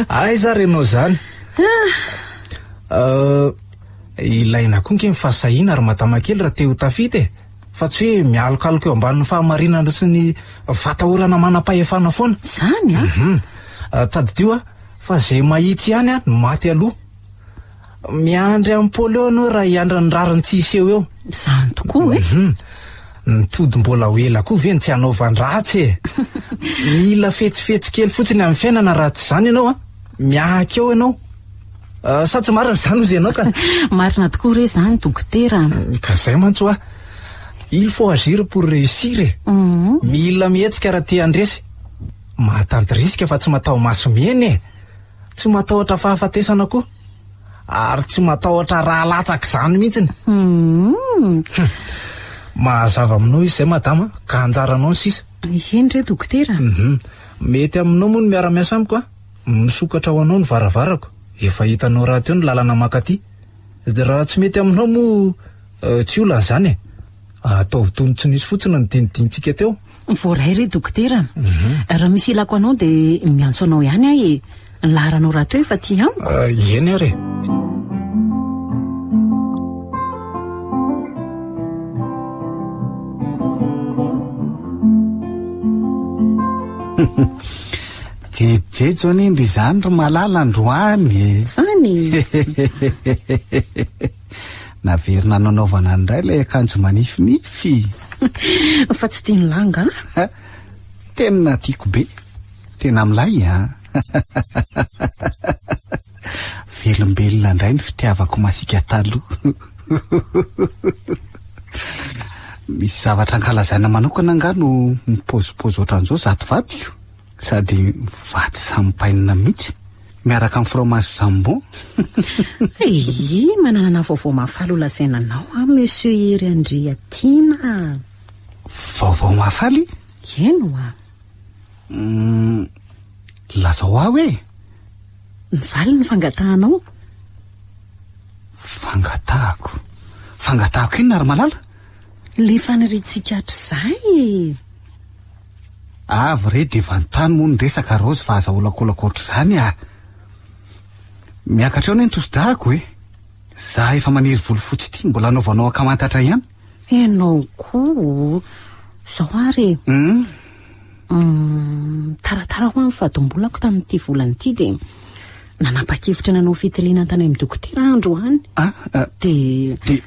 Aiza ary ianao izany? Ah. Ilaina koa nge ny fahasahiana ry madama kely raha te ho tafita e! Fa tsy hoe mialokaloka eo ambanin'ny fahamarinana sy ny fatahorana manam-pahefana foana. Izany an? Mhm. Tadidio a, fa izay mahitsy ihany no maty aloha. Miandry an'i Paoly eo ianao raha hiandry ny rariny tsy hiseho eo. Izany tokoa e! Mhm. Ny tody mbola ho ela koa ve no tsy hanaovan-dratsy e! Mila fetsifetsy kely fotsiny amin'ny fiainana raha tsy izany ianao a! Miahaka eo ianao. Sa tsy marina izany hozy ianao ka? Marina tokoa re izany dokotera a! Ka izay mantsy hoa. Il faut agir pour réussir e! Mila mihetsika raha te handresy. Mahatanty risque fa tsy mataho-maso mihena e! Tsy matahotra fahafatesana koa. Ary tsy matahotra raha latsaka izany mihitsiny. Hum. Mazava aminao izy izay madama ka anjaranao ny sisa. Eny re dokotera. Hum. Mety aminao moa ny miara-miasa amiko a! Misokatra ho anao ny varavarako. Efa hitanao rahateo ny lalana mankaty. Raha tsy mety aminao moa tsy olana izany e. Ataovy toy ny tsy nisy fotsiny ny dinidinitsika teo. Voaray re dokotera. Raha misy ilako anao dia miantso anao ihany aho e. Ny laharanao rahateo efa aty amiko. Eny ary e. Jejojejo anie ndry izany ry Malala androany e! Izany? Naverina nanaovana indray ilay akanjo manifinify. Fa tsy tian'i lahy angaha? Tena tiako be. Tena milay an! Velombelona indray ny fitiavako masiaka taloha. Misy zavatra ankalazaina manokana angaha no mipaozipaozy ohatran'izao zato vadiko? Sady mivady samy painina mihitsy, miaraka amin'ny fromage jambon. Eii, manana vaovao mahafaly ho lazaina anao aho Monsieur Hery Andriatiana a! Vaovao mahafaly? Eny hoa. Hum, lazao ahy hoe? Mivaly ny fangatahanao. Fangatahako? Fangatahako inona ry Malala? Ilay faniriantsika hatrizay e! Avy re dia vantany moa ny resaka Raozy fa aza olakolaka ohatr'izany ah! Miakatra eo anie ny tosi-drahako e! Za efa maniry volo fotsy ity mbola anaovanao ankamantatra ihany. Ianao koa Zao ary e. Hum. Taratara hoa ny fadimbolako tamin'ity volana ity dia nanapa-kevitra nanao fitiliana tany amin'ny dokotera aho androany. Ah, ah, Dia dia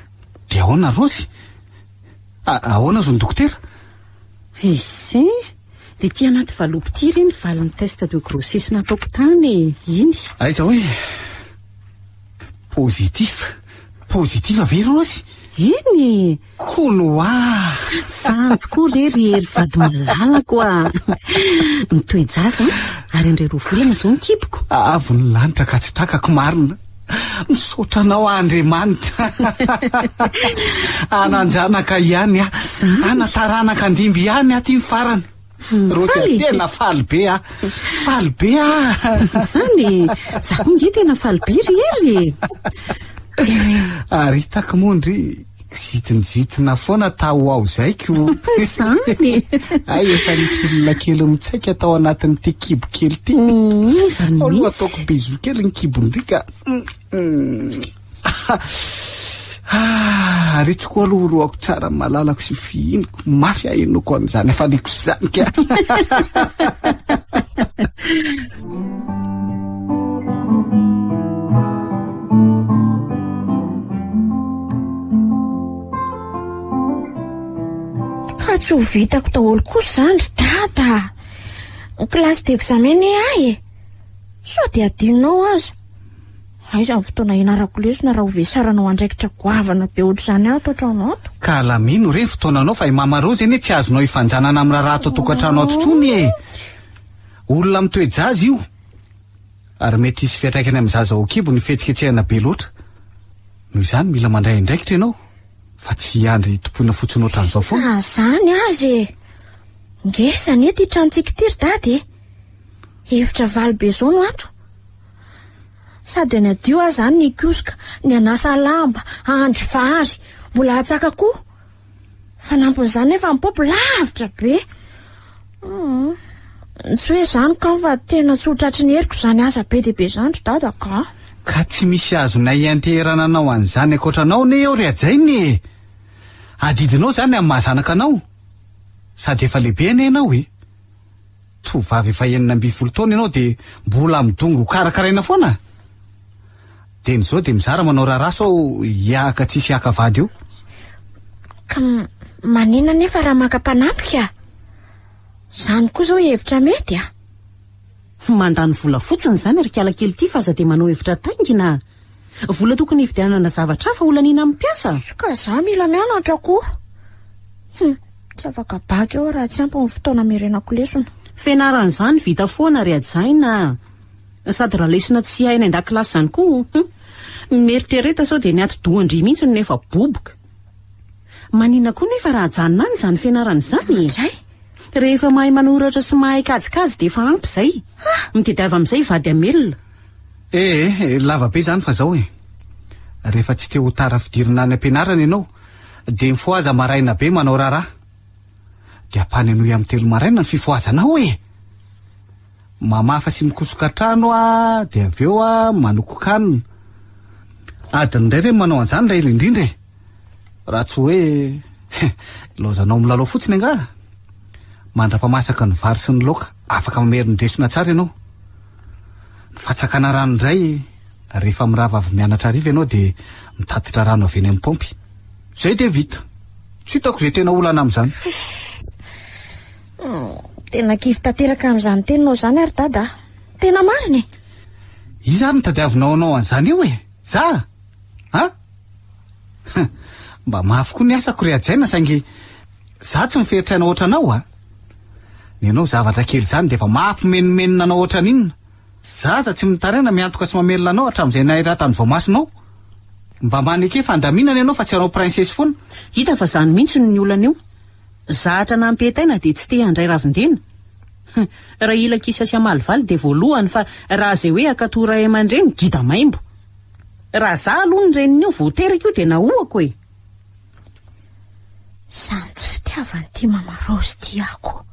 dia ahoana Raozy? Ah, ahoana azon'ny dokotera? Ese, dia ity anaty valopy ity re ny valin'ny test de grossesse nataoko tany e, iny. Aiza hoe? Positif. Positif ve Raozy? Eny e! Hono hoa! Zany tokoa re ry Hery vady malalako a! Mitoe-jaza ary indray roa volana izao ny kiboko. Avo ny lanitra ka tsy takako marina. Misaotra anao aho Andriamanitra. Hanan-janaka ihany aho. Hanan-taranaka handimby ihany aho aty ny farany. Roger, Faly? tena faly be aho. Faly be aho. Izany e! Za koa nge tena faly be ry Hery e! Ary hitako moa ndry kizitinjitina foana tao ho ao izay ko. Izany e! Hay efa nisy olona kely mitsaika tao anatin'ity kibo kely ity. Izany Ao aloha mihitsy. ataoko bisou kely ny kibon-dry ka. Ah, ary itsy koa aloha orohako tsara ny malalako sy fihiniko mafy ahenoko an'izany hafaliako izany ka. Fa tsy ho vitako daholo kosa izany ry dada a! Ny classe d'examen anie ahy e! Sao dia adinonao aza? Aiza ny fotoana hianarako lesona raha ho vesaranao andraikitra goavana be ohatr'izany ato an-trano ato? Ka alamino re ny fotoananao fa i Mama Rose anie tsy azonao ifanjanana amin'ny raharaha ato an-tokantrano ato intsony e! Olona mitoe-jaza io ary mety hisy fiantraikany amin'ny zaza ao an-kibo ny fihetsiketsehana be loatra. Noho izany mila mandray andraikitra ianao fa tsy hiandry tompoina fotsiny ohatran'izao foana. Na izany aza e! Ngeza anie ity tranontsika ity ry Dada e! Efitra valo be izao no ato. Sady hanadio aho izany ny hikosoka, ny hanasa lamba, hahandro vary, mbola hatsaka koa. Fanampin'izany nefa ny paompy lavitra be. Hum, tsy hoe izany kamo fa tena tsy ho tratry ny heriko izany asa be dia be izany ry dada ka. Ka tsy misy azonay ianteherana anao an'izany ankoatra anao anie eo ry hajaina e! Adidinao izany amin'ny maha zanaka anao. Sady efa lehibe anie ianao e! Tovovavy efa 16 taona ianao dia mbola midongy ho karakaraina foana? Dia ny zao dia mizara manao raharaha sao hiahaka tsisy haka vady eo. Ka maninona anefa raha maka mpanampy ka? Izany koa izao hevitra mety a! Mandany vola fotsiny izany ry kala kely ity fa aza dia manao hevitra taingina. Vola tokony hividianana zavatra hafa holaniana amin'ny mpiasa. Ka za mila mianatra koa. Hum. Tsy afaka bac eo aho raha tsy ampy ny fotoana amerenako lesona. Fianarana izany vita foana ry hajaina a! Sady raha lesona tsy hainy an-dakilasy izany koa hum! Mieritrereta sao dia ny atidohan-dry mihitsy no efa boboka. Maninona koa nefa raha ajanona any izany fianarana izany e? Indray? Rehefa mahay manoratra sy mahay kajikajy dia efa ampy izay. Mitediava amin'izay vady hamelona. Eh eh, lava be izany fa izao e. Rehefa tsy te ho tara fidirana any am-pianarana ianao Dia mifohaza maraina be manao raharaha. Dia ampanenoy amin'ny telo maraina ny fifohazanao e! Mamafa sy mikosoka trano aho dia avy eo aho manokokanina. Adiny iray re ny manao an'izany raha ela indrindra e! Raha tsy hoe ilaozanao milalao fotsiny angaha? Mandra-pamasaka ny vary sy ny laoka afaka mamerin-desona tsara ianao. Ny fatsakana rano indray Rehefa mirava avy mianatra hariva ianao dia mitatitra rano avy eny amin'ny paompy. Izay dia vita. Tsy hitako izay tena olana amin'izany. Tena kivy tanteraka amin'izany teninao izany ary Dada a! Tena marina e! Iza ary no tadiavinao hanao an'izany eo e? Za? A? Mba mafy koa ny asako ry hajaina saingy za tsy miferitr'aina ohatranao a! Ny anao zavatra kely izany dia efa mampimenomenona anao ohatran'inona. Zaza tsy mitaraina miantoka sy mamelona anao hatramin'izay nahiratan'ny voamasonao. Mba maneke fandaminana ianao fa tsy hanao princesse foana. Hita fa zany mihitsy ny olana io. Zatra nampetaina dia tsy te handray ravin-dena. Raha hila kisa sy hamalivaly dia voalohany fa raha izay hoe hankatoa ray aman-dreny gida maimbo. Raha za aloha ny renin'io vao teraka io dia nahoako e! Izany tsy fitiavan'ity Mama Rose ity ahy koa.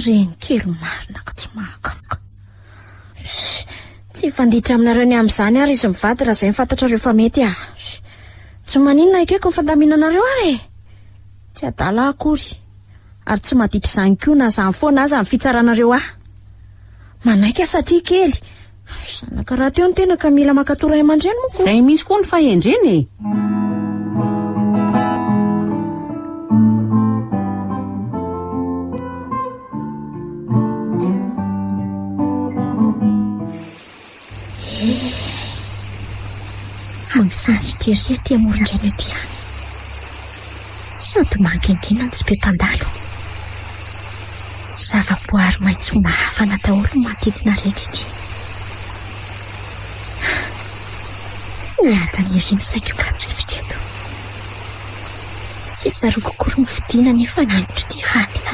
Reny kely marina ka tsy mahagaga. Tsy hifanditra aminareo ny amin'izany ary izy mivady raha izay no fantatrareo fa mety ah. Tsy maninona ekeko ny fandaminanareo ary e! Tsy adala aho akory. Ary tsy maditra izany koa na izany foana aza ny fitsaranareo ahy. Manaiky aho satria kely. Zanaka rahateo ny tena ka mila mankatò ray aman-dreny moa ko. Izay mihitsy koa ny fahendrena e! Mahafinaritra ery aty amoron-drano aty izy. Sady mangingina no tsy be mpandalo. Zavaboary maitso mavana daholo ny manodidina rehetra ety. Miadana ery ny saiko ka ny rivotra eto. Tsy tsaroako akory ny fidina nefa lanitro ity alina.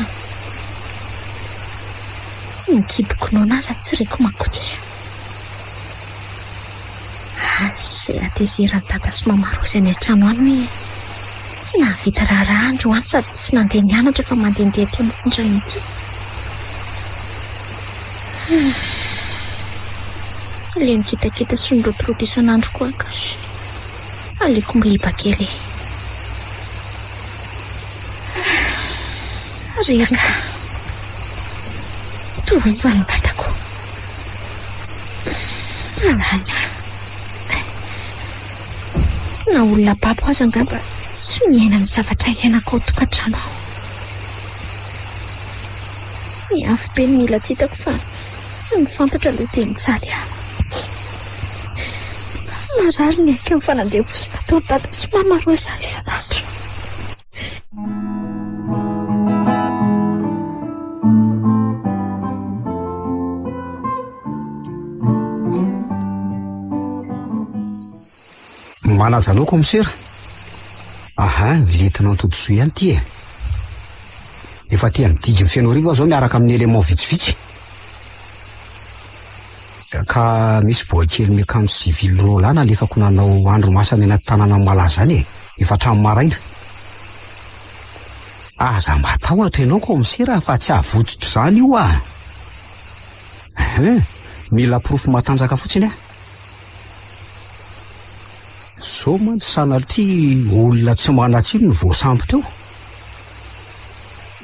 Ny kiboko noana aza tsy reko mankotia. Any izay hatezeran'i Dada sy Mama Rose any an-trano any hoe tsy nahavita raharaha androany sady tsy nandeha nianatra fa mandehandeha aty amoron-drano ety. Ilay nikitakita sy nirotoroto isan'andro koa angaha. Aleoko miliba kely e. Reraka. Tohova ny vatako. Maratra. Na olona babo aza angamba tsy miaina ny zavatra iainako ao an-tokantrano ao. Ny afobe no mila tsy hitako fa ny fantatra aloha dia mijaly aho. Marary ny aiko amin'ny fanandevozana ataon'i Dada sy Mama Rosa isan'andro. Manaja anao kaomisera. Aha, lieutenant Todisoa ihany ity e. Efa aty amin'ny digin'i Fenoarivo aho izao miaraka amin'ny élément vitsivitsy. Ka misy boay kely miakanjo civil roa lahy nalefako nanao andro masina any anaty tanàna malaza any e, efa hatramin'ny maraina. Aza matahotra ianao kaomisera fa tsy havotsotro izany io ah! Hein, mila porofo matanjaka fotsiny aho. Zao mantsy sanatria olona tsy manan-tsiny no voasambotra eo.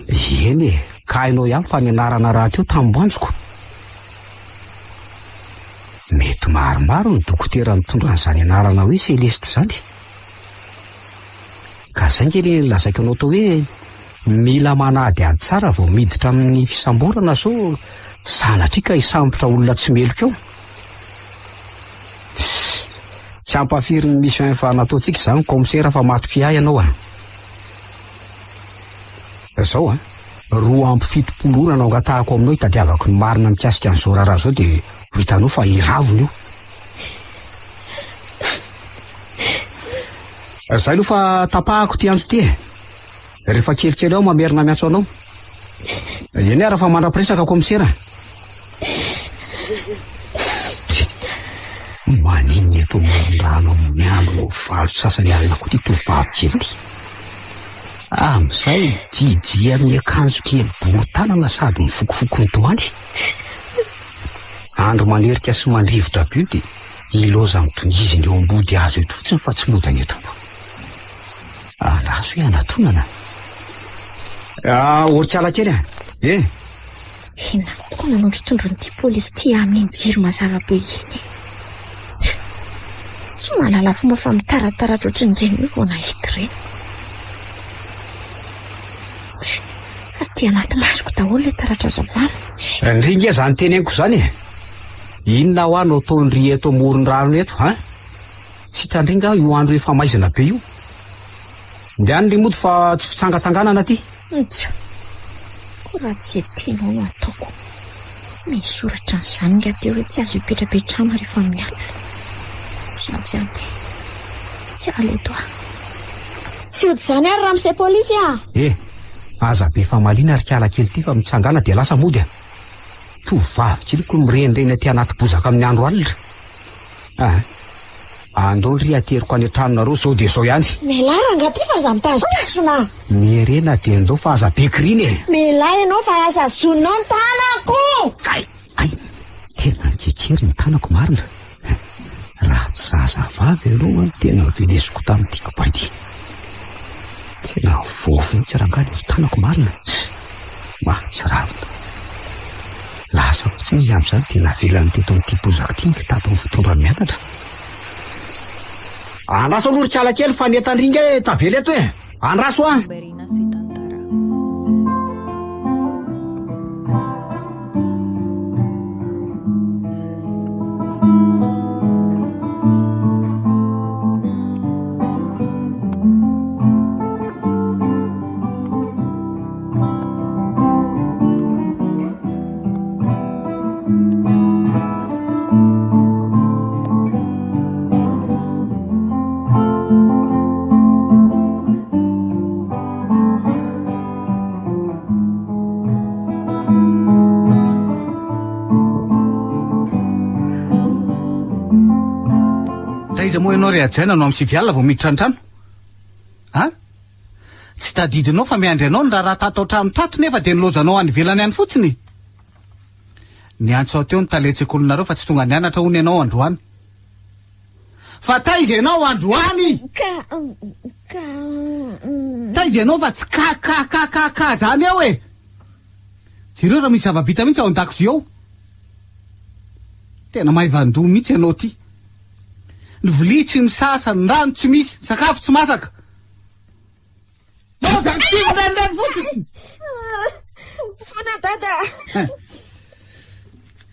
Eny e, ka hainao ihany fa ny anarana rahateo tamim-banjoko. Mety maromaro ny dokotera mitondra an'izany anarana hoe Celeste izany. Ka zay nge le lazaiko anao tao hoe mila manadihady tsara vao miditra amin'ny fisamborana sao sanatria ka hisambotra olona tsy meloka eo. Tssy, tsy hampafiry ny mission efa nataontsika izany kaomisera fa matokia ahy ianao a. Zao a, 72 ora no angatahako aminao hitadiavako ny marina mikasika an'izao raharaha izao dia ho hitanao fa hiravona io. Zay aloha fa tapahako ity antso ity e. Rehefa kelikely aho mamerina miantso anao. Eny ara fa mandra-piresaka kaomisera. Maninona eto amoron-drano amin'ny andro valo sasany alina koa ity tovovavy kely ity? Amin'izay jijia amin'ny akanjo kely bory tanana sady mifokofoko mitomany. Andro manerika sy mandrivotra be io dia ilaoza mitongizina eo ambody hazo eto fotsiny fa tsy mody any an-trano. Andraso hoe anatonana. Ah, orikala kely a! Eh! Inona koa no nanondrotondron'ity polisy ity amin'iny jiro mazava be iny e? Tsy mahalala fomba fa mitarataratra ohatran'ireny hoe vao nahita ireny. Aty anaty masoko daholo ilay taratra hazavana. Ndry nge izany teneniko izany e! Inona hoa no ataon-dry eto amoron-drano eto an? Tsy hitan-dry nga io andro efa maizina be io? Ndehany ry mody fa tsy fitsangatsanganana aty. Nja, koa raha tsy izay tianao no ataoko. Misy soratra an'izany nga teo hoe tsy azo ipetrapetrahana rehefa amin'ny alina. Za tsy handeha. Tsy haloto aho. Tsy hody izany ary ramose polisy a! Eh! Aza be famaliana ry kala kely ity fa mitsangàna dia lasa mody a! Tovovavy kely ko mirenireny aty anaty bozaka amin'ny andro alina. Ah! Andao ry ateriko any an-tranonareo zao dia zao ihany. Mialà rangahy ty fa aza mitazotazona. Miherena dia andao fa aza be kirina e. Mialà ianao fa aza azonao ny tanako. Kay! Hay! Tena nikekery ny tanako marina. Raha tsy zazavavy ianao an, tena noveleziko tamin'ity kibay ity. Tena voafy mihitsy rangahy ny tanako marina. Mahatsiravina. Lasa fotsiny izy amin'izany dia navelany teto amin'ity bozaka ity ny kitapony fitondrany mianatra. Andraso aloha ry kala kely fa ny entan-dry nge tavela eto e! Andraso an! Taiza moa ianao ry Hajaina no amin'ny sivy alina vao miditra an-trano? A? Tsy tadidinao fa miandry anao ny raharaha tato an-trano tato nefa dia nilaozanao any ivelany any fotsiny? Niantso aho teo ny talen-tsekolinareo fa tsy tonga nianatra hono ianao androany. Fa taiza ianao androany? Ka, ka. Taiza ianao fa tsy ka ka ka ka ka zany eo e! Jereo raha misy zava-bita mihitsy ao an-dakozia ao. Tena maivan-doha mihitsy ianao ity. Ny vilia tsy misasa, ny rano tsy misy, ny sakafo tsy masaka. Lozan'ny ity mirenireny fotsiny! Mifona dada.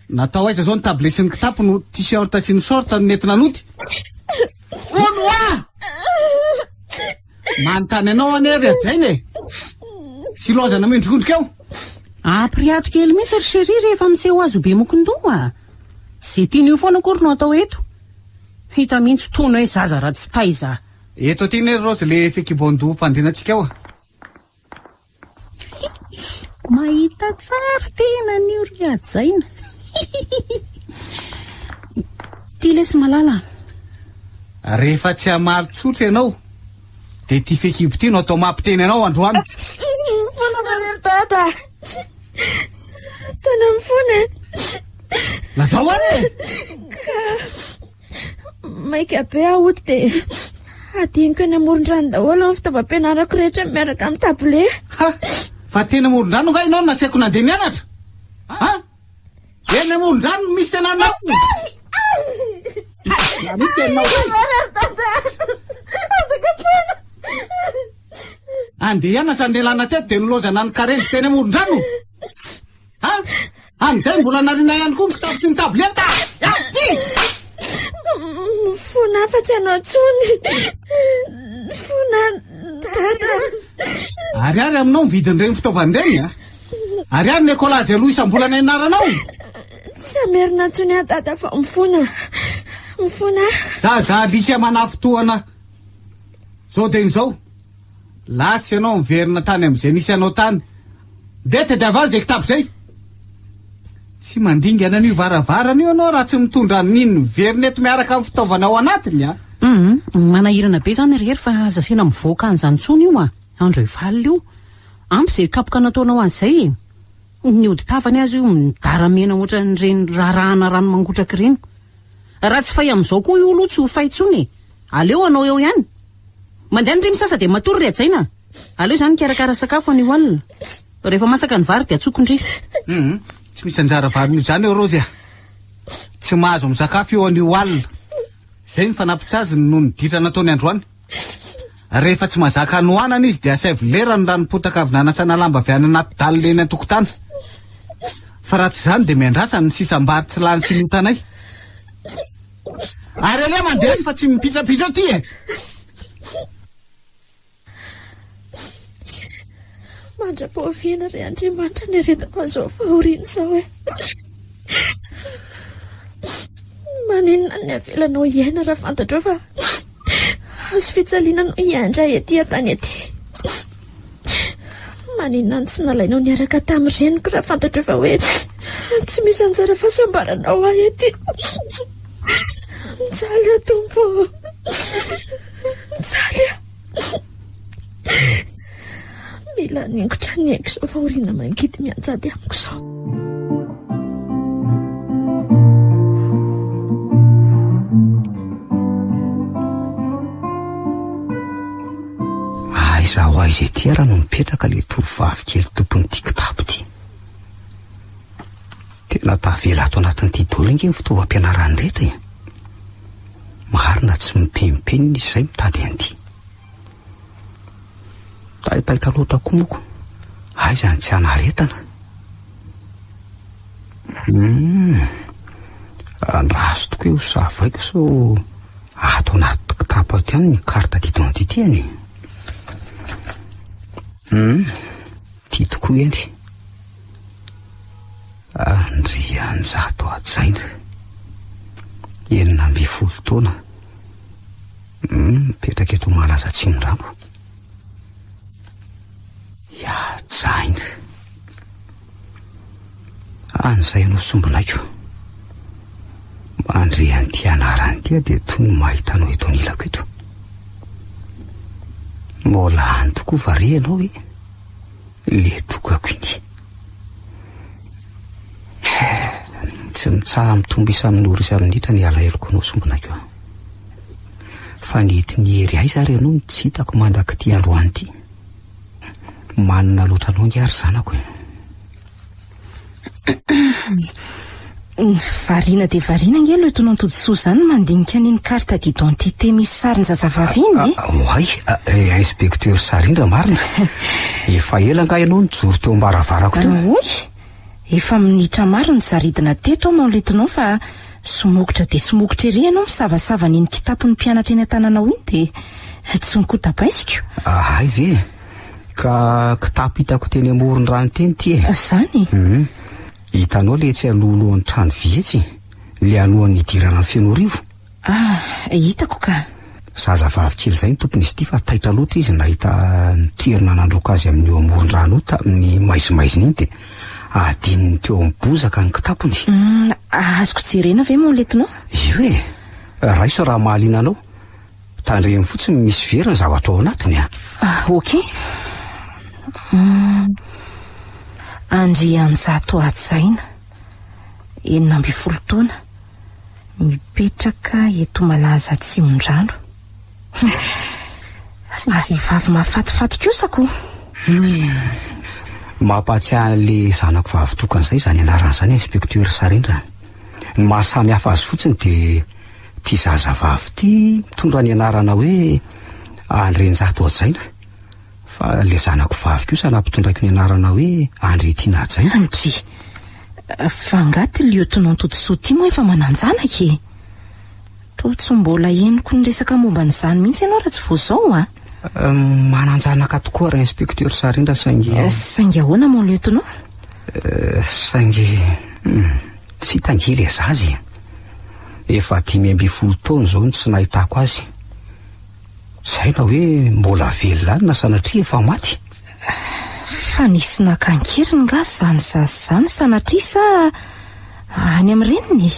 Natao aiza zao ny tablette sy ny kitapo no t-shirt sy ny short no nentina nody? Hono hoa! Manontany anao anie ry Hajaina e! Sy lozana miondrikondrika eo. Ampiriato kely mihitsy ry chérie rehefa miseho azy ho be mokondoha. Ze tiany eo foana akory no atao eto. Hita mihitsy tony hoe zaza ratsy taiza. Eto aty anie ry Raozy le fekibon-doha fandrinantsika ao a. Mahita tsara tena an'io ry Hajaina. Ty lesy malala. Rehefa tsy hamaly tsotra ianao dia ity fehikibo ity no atao mampiteny anao androany. Mifona fa ry dada. Tena mifona e. Lazao ary e. Ka maika be aho ody dia hadinoko eny amoron-drano daholo ny fitaovam-pianarako rehetra miaraka amin'ny tablette. Ha! Fa teny amoron-drano angaha ianao no nasaiko nandeha nianatra? Ha? Eny amoron-drano no misy tena anao. Raha misy teninao. Andeha hianatra ny lehilahy teto dia nilaozana ny karenjy teny amoron-drano. Ha? Andeha mbola nariana ihany koa ny kitapo sy ny tablette. Aty! Mifona fa tsy hanao intsony. Mifona dada. Ariary aminao ny vidin'ireny fitaovana ireny a. Ariary ny écolage aloha isam-bolana ianaranao. Tsy hamerina intsony aho dada fa mifona. Mifona. Zaza alika manafintohana. Zao dia izao. Lasa ianao miverina tany amin'izay nisy anao tany. Ndeha tadiavo any izay kitapo izay. Tsy mandingana an'io varavarana io ianao raha tsy mitondra an'iny miverina eto miaraka amin'ny fitaovana ao anatiny a. Hum, manahirana be izany ry Hery fa aza asiana mivoaka an'izany intsony io a! Andro evalina io. Ampy izay kapoka nataonao an'izay e! Ny hodi-tavany aza io midara mena ohatran'ireny rarahana rano mangotraka ireny. Raha tsy fay amin'izao koa io aloha tsy ho fay intsony e! Aleo anao eo ihany. Mandehana re misasa dia matory ry Hajaina a! Aleo izany mikarakara sakafo anio alina. Rehefa masaka ny vary dia atsoko ndry. Hum, tsy misy anjara vary izany eo Rozy a! Tsy mahazo misakafo io anio alina. Izay ny fanampin-tsaziny noho ny ditra nataony androany. Rehefa tsy mahazaka hanoanana izy dia asaivo lerany ny ranom-potaka avy nanasana lamba avy any anaty dalle eny an-tokotany. Fa raha tsy izany dia miandrasa ny sisam-bary tsy lany sy ny otanay. Ary aleo mandeha any fa tsy mipitrapitra aty e! Mandra-pahoviana ry Andriamanitra ny aretiko an'izao fahoriana izao e! Maninona ny avelanao hiaina raha fantatrao fa hazo fijaliana no hiandry ahy ety an-tany ety? Maninona no tsy nalainao niaraka tamin'ny reniko raha fantatrao fa hoe tsy misy anjara fahasambarana ho ahy ety? Mijaly aho Tompo ô. Mijaly aho. Mila haningotra ny aiko izao fahoriana mangidy mianjady amiko izao. Aiza ho aiza ety ara no mipetraka ilay tovovavy kely tompon'ity kitapo ity? Tena tavela ato anatin'ity daholo ange ny fitaovam-pianarany rehetra e! Marina tsy mipenipenina izy izay mitady an'ity. Taitaitra loatra koa moko, aiza ny tsy hanaretana? Hum, andraso tokoa io savaiko sao ato anaty kitapo ato ihany ny carte d'identité-ny. Hum, ity tokoa eny. Andrianjato Hajaina, 16 taona, mipetraka eto Malaza Atsimondrano. I Hajaina. Any izay no sombinaiko. Mandre an'ity anarana ity aho dia toy ny mahita anao eto anilako eto. Mbola any tokoa va re ianao e? Le tokako iny. Tsy mitsaha mitombo isa amin'ora isa minitra ny alaheloko anao sombinaiko a. Fa nety niery aiza ary ianao no tsy hitako mandrak'ity androany ity. Manina loatra anao ange ary zanako e. Variana dia variana ange Lieutenant Todisoa izany mandinika an'iny carte d'identité misy sarin-jazavavy iny e. Oay, inspecteur Sarindra marina. Efa ela angaha ianao nijoro teo am-baravarako teo? Oay, efa minitra maro nizaridina teto aho mon lieutenant fa somokotra dia somokotra ery ianao misavasava an'iny kitapon'ny mpianatra eny an-tananao iny dia tsy nikotabaisiko. Hay ve? Ka kitapo hitako teny amoron-drano teny ity e. Izany? Hitanao le etsy alohalohan'ny trano vy etsy? Le alohan'ny hidirana an'i Fenoarivo? Ah, hitako ka. Zazavavy kely izay ny tompon'izy ity fa taitra loatra izy nahita ny toerana nandroaka azy amin'io amoron-drano io tamin'ny maizimaizina iny dia adinony teo amin'ny bozaka ny kitapony. Hum, azoko jerena ve mon lieutenant? Io e! Raiso raha mahaliana anao. Tandremo fotsiny misy very ny zavatra ao anatiny a! Ah, ok. Hum, Andrianjato Hajaina, 16 taona, mipetraka eto Malaza Atsimondrano. Hum, zazavavy mahafatifaty kosa ko. Hum, mampahatsiahy an'le zanako vavy tokana izay izany anarana izany Inspecteur Sarindra. Ny maha samy hafa azy fotsiny dia Ity zazavavy ity mitondra ny anarana hoe Andrianjato Hajaina, fa ilay zanako vavy kosa nampitondraiko ny anarana hoe Andriatiana Hajaina. Andry, fa angaha ity Lieutenant Todisoa ity moa efa manan-janaka e? Toa tsy mbola henoko niresaka momba an'izany mihitsy ianao raha tsy vao izao a! Manan-janaka tokoa ry Inspecteur Sarindra saingy. Saingy ahoana mon Lieutenant? Saingy. Tsy hita ange ilay zaza e! Efa 15 taona izao no tsy nahitako azy. Tsy hay na hoe mbola velona any na sanatria efa maty. Fa nisy naka an-keriny nga izany zaza izany sanatria sa any amin'ny reniny e?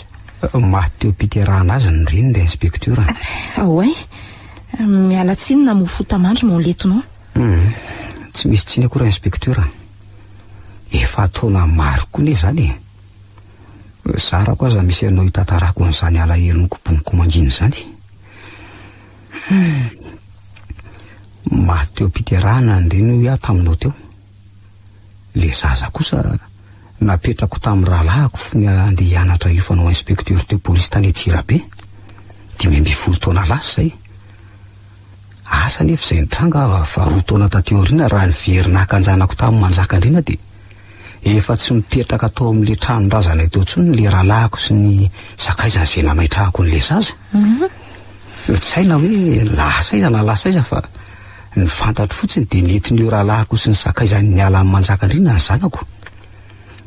Maty teo am-piterahana azy ny reniny ry inspecteur. Oay, miala tsiny namoa fota-mandry mon lieutenant. Hum, tsy misy tsiny akory inspecteur. Efa taona maro koa anie izany e. Zarako aza misy anao hitantarako an'izany alahelo nikoboniko mangina izany. Hum. Maty teo am-piterahana ny reny hoy aho taminao teo. Le zaza kosa napetrako tamin'ny rahalahiko fony handeha hianatra hiofana ho inspecteur de police tany Antsirabe. 15 taona lasa izay. Asa anefa izay nitranga fa roa taona taty aoriana raha niverina haka an-janako tamin'i Manjakandriana dia efa tsy mipetraka tao amin'ilay tranon-drazanay tao intsony ilay rahalahiko sy ny sakaizany izay nametrahako an'ilay zaza. Tsy hay na hoe lasa aiza na lasa aiza fa ny fantatro fotsiny dia nentin'io rahalahiko sy ny sakaizany niala amin'i Manjakandriana ny zanako.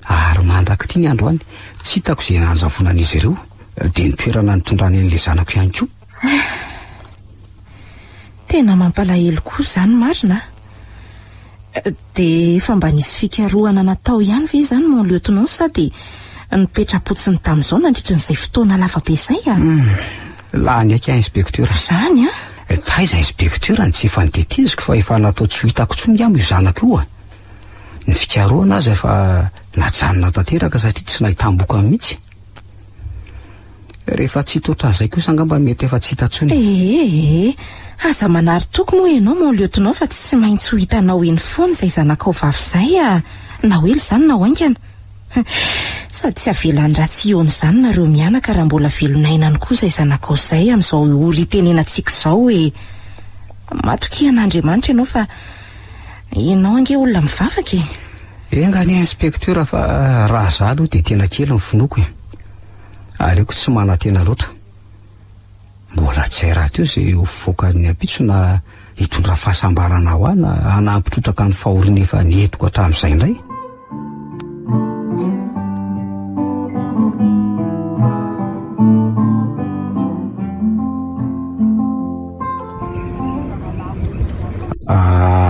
Ary mandrak'ity ny androany tsy hitako izay nanjavonan'izy ireo dia ny toerana nitondrany an'ilay zanako ihany koa. Tena mampalahelo koa izany marina a! Dia efa mba nisy fikarohana natao ihany ve izany mon lieutenant sa dia nipetra-potsiny tamin'izao nandritra an'izay fotoana lava be izay a? Lany aika inspecteur. Zany an? Taiza inspecteur no tsy efa noteteziko fa efa natao tsy ho hitako intsony angamba io zanako io a. Ny fikarohana aza efa najanona tanteraka satria tsy nahitam-bokany mihitsy. Rehefa tsy hita ohatran'izay kosa angamba mety efa tsy hita intsony. Ee ee, aza manary toky moa ianao mon lieutenant fa tsy maintsy ho hitanao eny foana izay zanakao vavy izay a, na ho ela izany na ho haingana. Sady tsy avelan'ny ratsy hihaona izany nareo mianaka raha mbola velon'aina any koa izay zanakao izay amin'izao ory itenenantsika izao e! Matokia an'Andriamanitra ianao fa ianao ange olona mivavaka e! Enga anie inspecteur fa raha za aloha dia tena kely ny finoako e! Aleoko tsy manantena loatra. Mbola tsy hay rahateo izay ho fivoakan'ny ampitso na hitondra fahasambarana ho ahy na hanampy trotraka ny fahoriana efa nentiko hatramin'izay indray.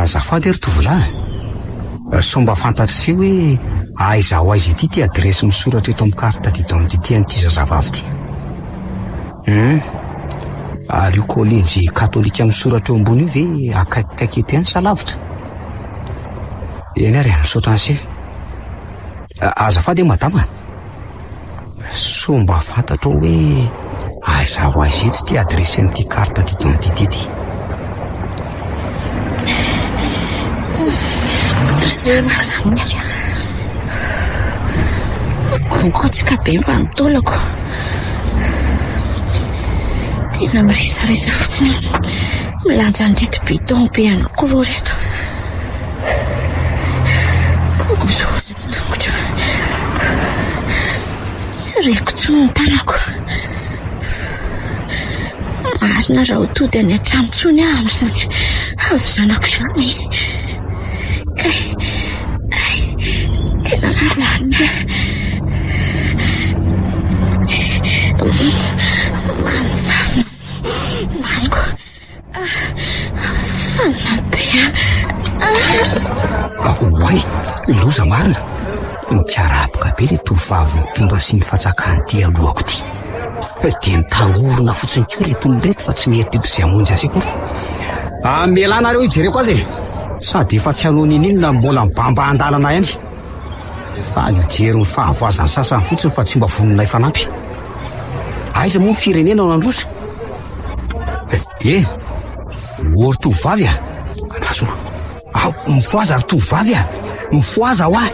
Azafady ry tovolahy, sao mba fantatr'i se hoe aiza ho aiza ity ity adiresy misoratra eto amin'ny carte d'identité an'ity zazavavy ity? Hum. Ary io kolejy katolika misoratra eo ambony io ve akaikikaiky eto ihany sa lavitra? Eny ary, misaotra an'se. Azafady madama. Soa mba fantatrao hoe aiza ho aiza eto ity adiresy an'ity carte d'identité ity. Mangotsika be mba ny taolako. Tena miresaresa fotsiny aho milanja an'ireto bidon be anankiroa ireto. Mangozohozo ny tongotro. Tsy reko intsony ny tanako. Marina raha ho tody any an-trano intsony aho amin'izany havizanako izany. Kay, ay, tena marary. Manjavona ny masoko. Fanina be an. Oay, loza marina. Nikarapoka be ilay tovovavy nitondra sy nifatsakany ity alohako ity. Dia nitangorona fotsiny koa ireto olona ireto fa tsy mieritreritra izay hamonjy azy akory. Mialà nareo hijereko azy e! Sady efa tsy hanao n'inon'inona mbola mibamba an-dalana ihany. Faly hijery ny fahavoazan'ny sasany fotsiny fa tsy mba vonona hifanampy. Aiza moa ny firenena no handroso? Eh, ô ry tovovavy a! Andraso aloha. Ao, mifohaza ry tovovavy a! Mifohaza hoa!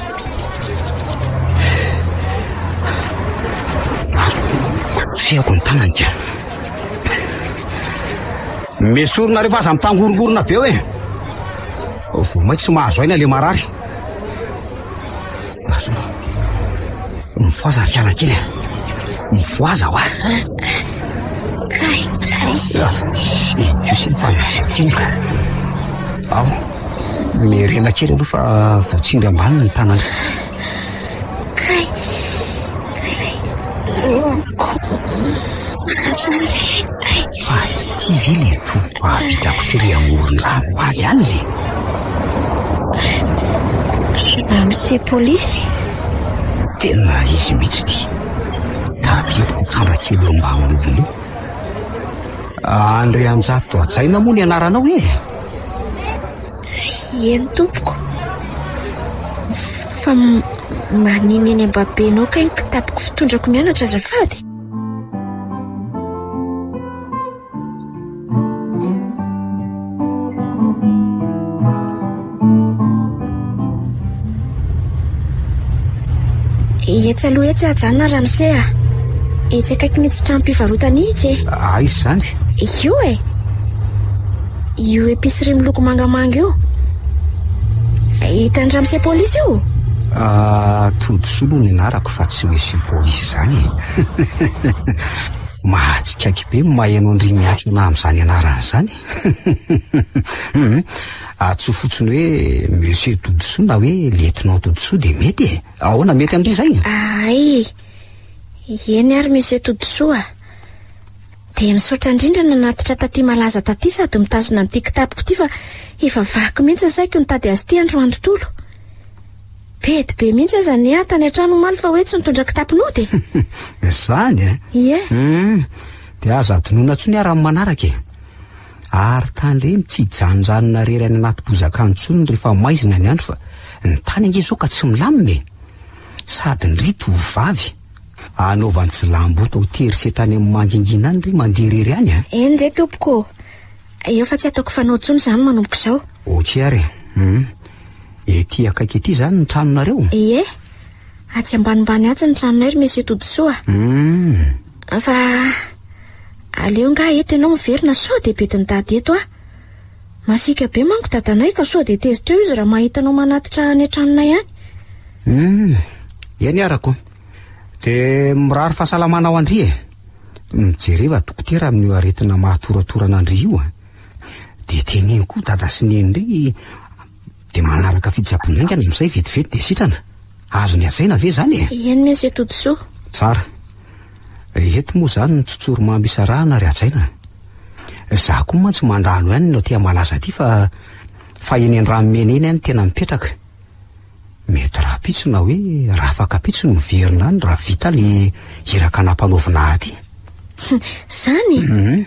Kosehako ny tanany ka. Mesorina rehefa aza mitangorongorona be eo e! Vao may tsy mahazo aina le marary. Azonao. Mifohaza ry kala kely a. Mifohaza hoa. Kay, kay. Iny kosa iny fa mijery kely ka. Ao, miherena kely aloha fa voatsindry ambany ny tanana. Kay, kay. Lohako. Marary. Fa tsy ity ve le tovovavy hitako tery amoron-drano omaly alina e? Ramose polisy? Tena izy mihitsy ity. Tadidiko kandra kely eo ambany olona io. Andrianjato Hajaina moa ny anaranao e? Eny tompoko. Fa maninona eny am-babenao kay ny kitapoko fitondrako mianatra azafady? Etsy aloha etsy ajanona ramose a! Etsy akaikin'itsy tranom-pivarotana itsy e! Aiza izany? Io e! Io épicerie miloko mangamanga io. Hitan'i ramose polisy io? Ah, Todisoa aloha ny anarako fa tsy monsieur polisy izany e! Mahatsikaiky be ny maheno an-dry miantso anah amin'izany anarana izany. Hum, antsoy fotsiny hoe Monsieur Todisoa na hoe Lieutenant Todisoa dia mety e. Ahoana, mety amin-dry izay? Ay, eny ary Monsieur Todisoa a. Dia misaotra indrindra nanatitra taty malaza taty sady mitazona an'ity kitapoko ity fa efa vaky mihitsy ny saiko nitady azy ity androany tontolo. Bedy be mihitsy aza ny ahy tany an-trano omaly fa hoe tsy nitondra kitapo nody e. Izany e? Ie. Hum, Dia aza adinoina intsony ary amin'ny manaraka e. Ary tandremo tsy hijanonjanona irery any anaty bozaka any intsony rehefa maizina ny andro fa ny tany ange izao ka tsy milamina e. Sady ndry tovovavy. Anaovany tsilamboto ao tery setra any amin'ny mangingina any ry mandeha irery any a. Eny re tompoko ô. Eo fa tsy ataoko fanao intsony izany manomboka izao. Ok ary e. Hum. Ety akaiky ety izany ny tranonareo? Ie. Atsy ambanimbany atsy ny tranonay ry Monsieur Todisoa. Hum. Fa aleo nga eto ianao miverina sao dia bedin'i dada eto aho. Masiaka be manko dadanay ka sao dia tezitra eo izy raha mahita anao manatitra any an-tranonay any. Hum. Eny arako. Dia mirary fahasalamana ho an-dry e. Mijereva dokotera amin'io aretina mahatoratorana an-dry io a. Dia teneno koa dada sy neny ry dia manaraka fitsaboana haingana amin'izay vetivety dia sitrana. Azony hajaina ve izany e? Eny Monsieur Todisoa. Tsara. Eto moa izany ny tsotsorimamy isarahana ry hajaina. Izaho koa mantsy mandalo ihany no aty Malaza aty fa fa eny Andranomena eny aho no tena mipetraka. Mety rahampitso na hoe rahafakampitso no miverina any raha vita le iraka nampanaovina ahy aty. Zany? Mhm.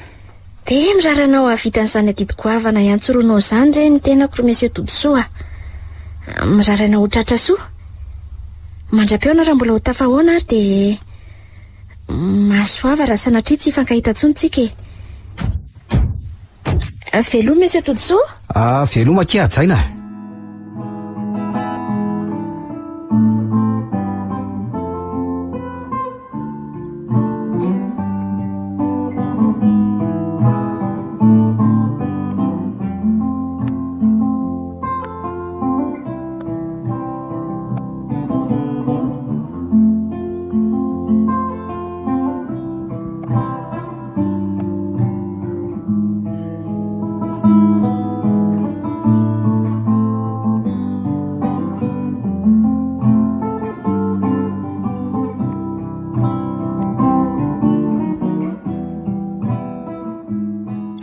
Dia mirary anao hahavita an'izany adidy goavana iantsoroanao izany re ny tenako ry Monsieur Todisoa a. Mirary anao ho tratra soa. Mandra-pihaona raha mbola ho tafahoana ary dia mahasoava raha sanatria tsy hifankahita intsony tsika e. Veloma Monsieur Todisoa. Ah, veloma akia hajaina.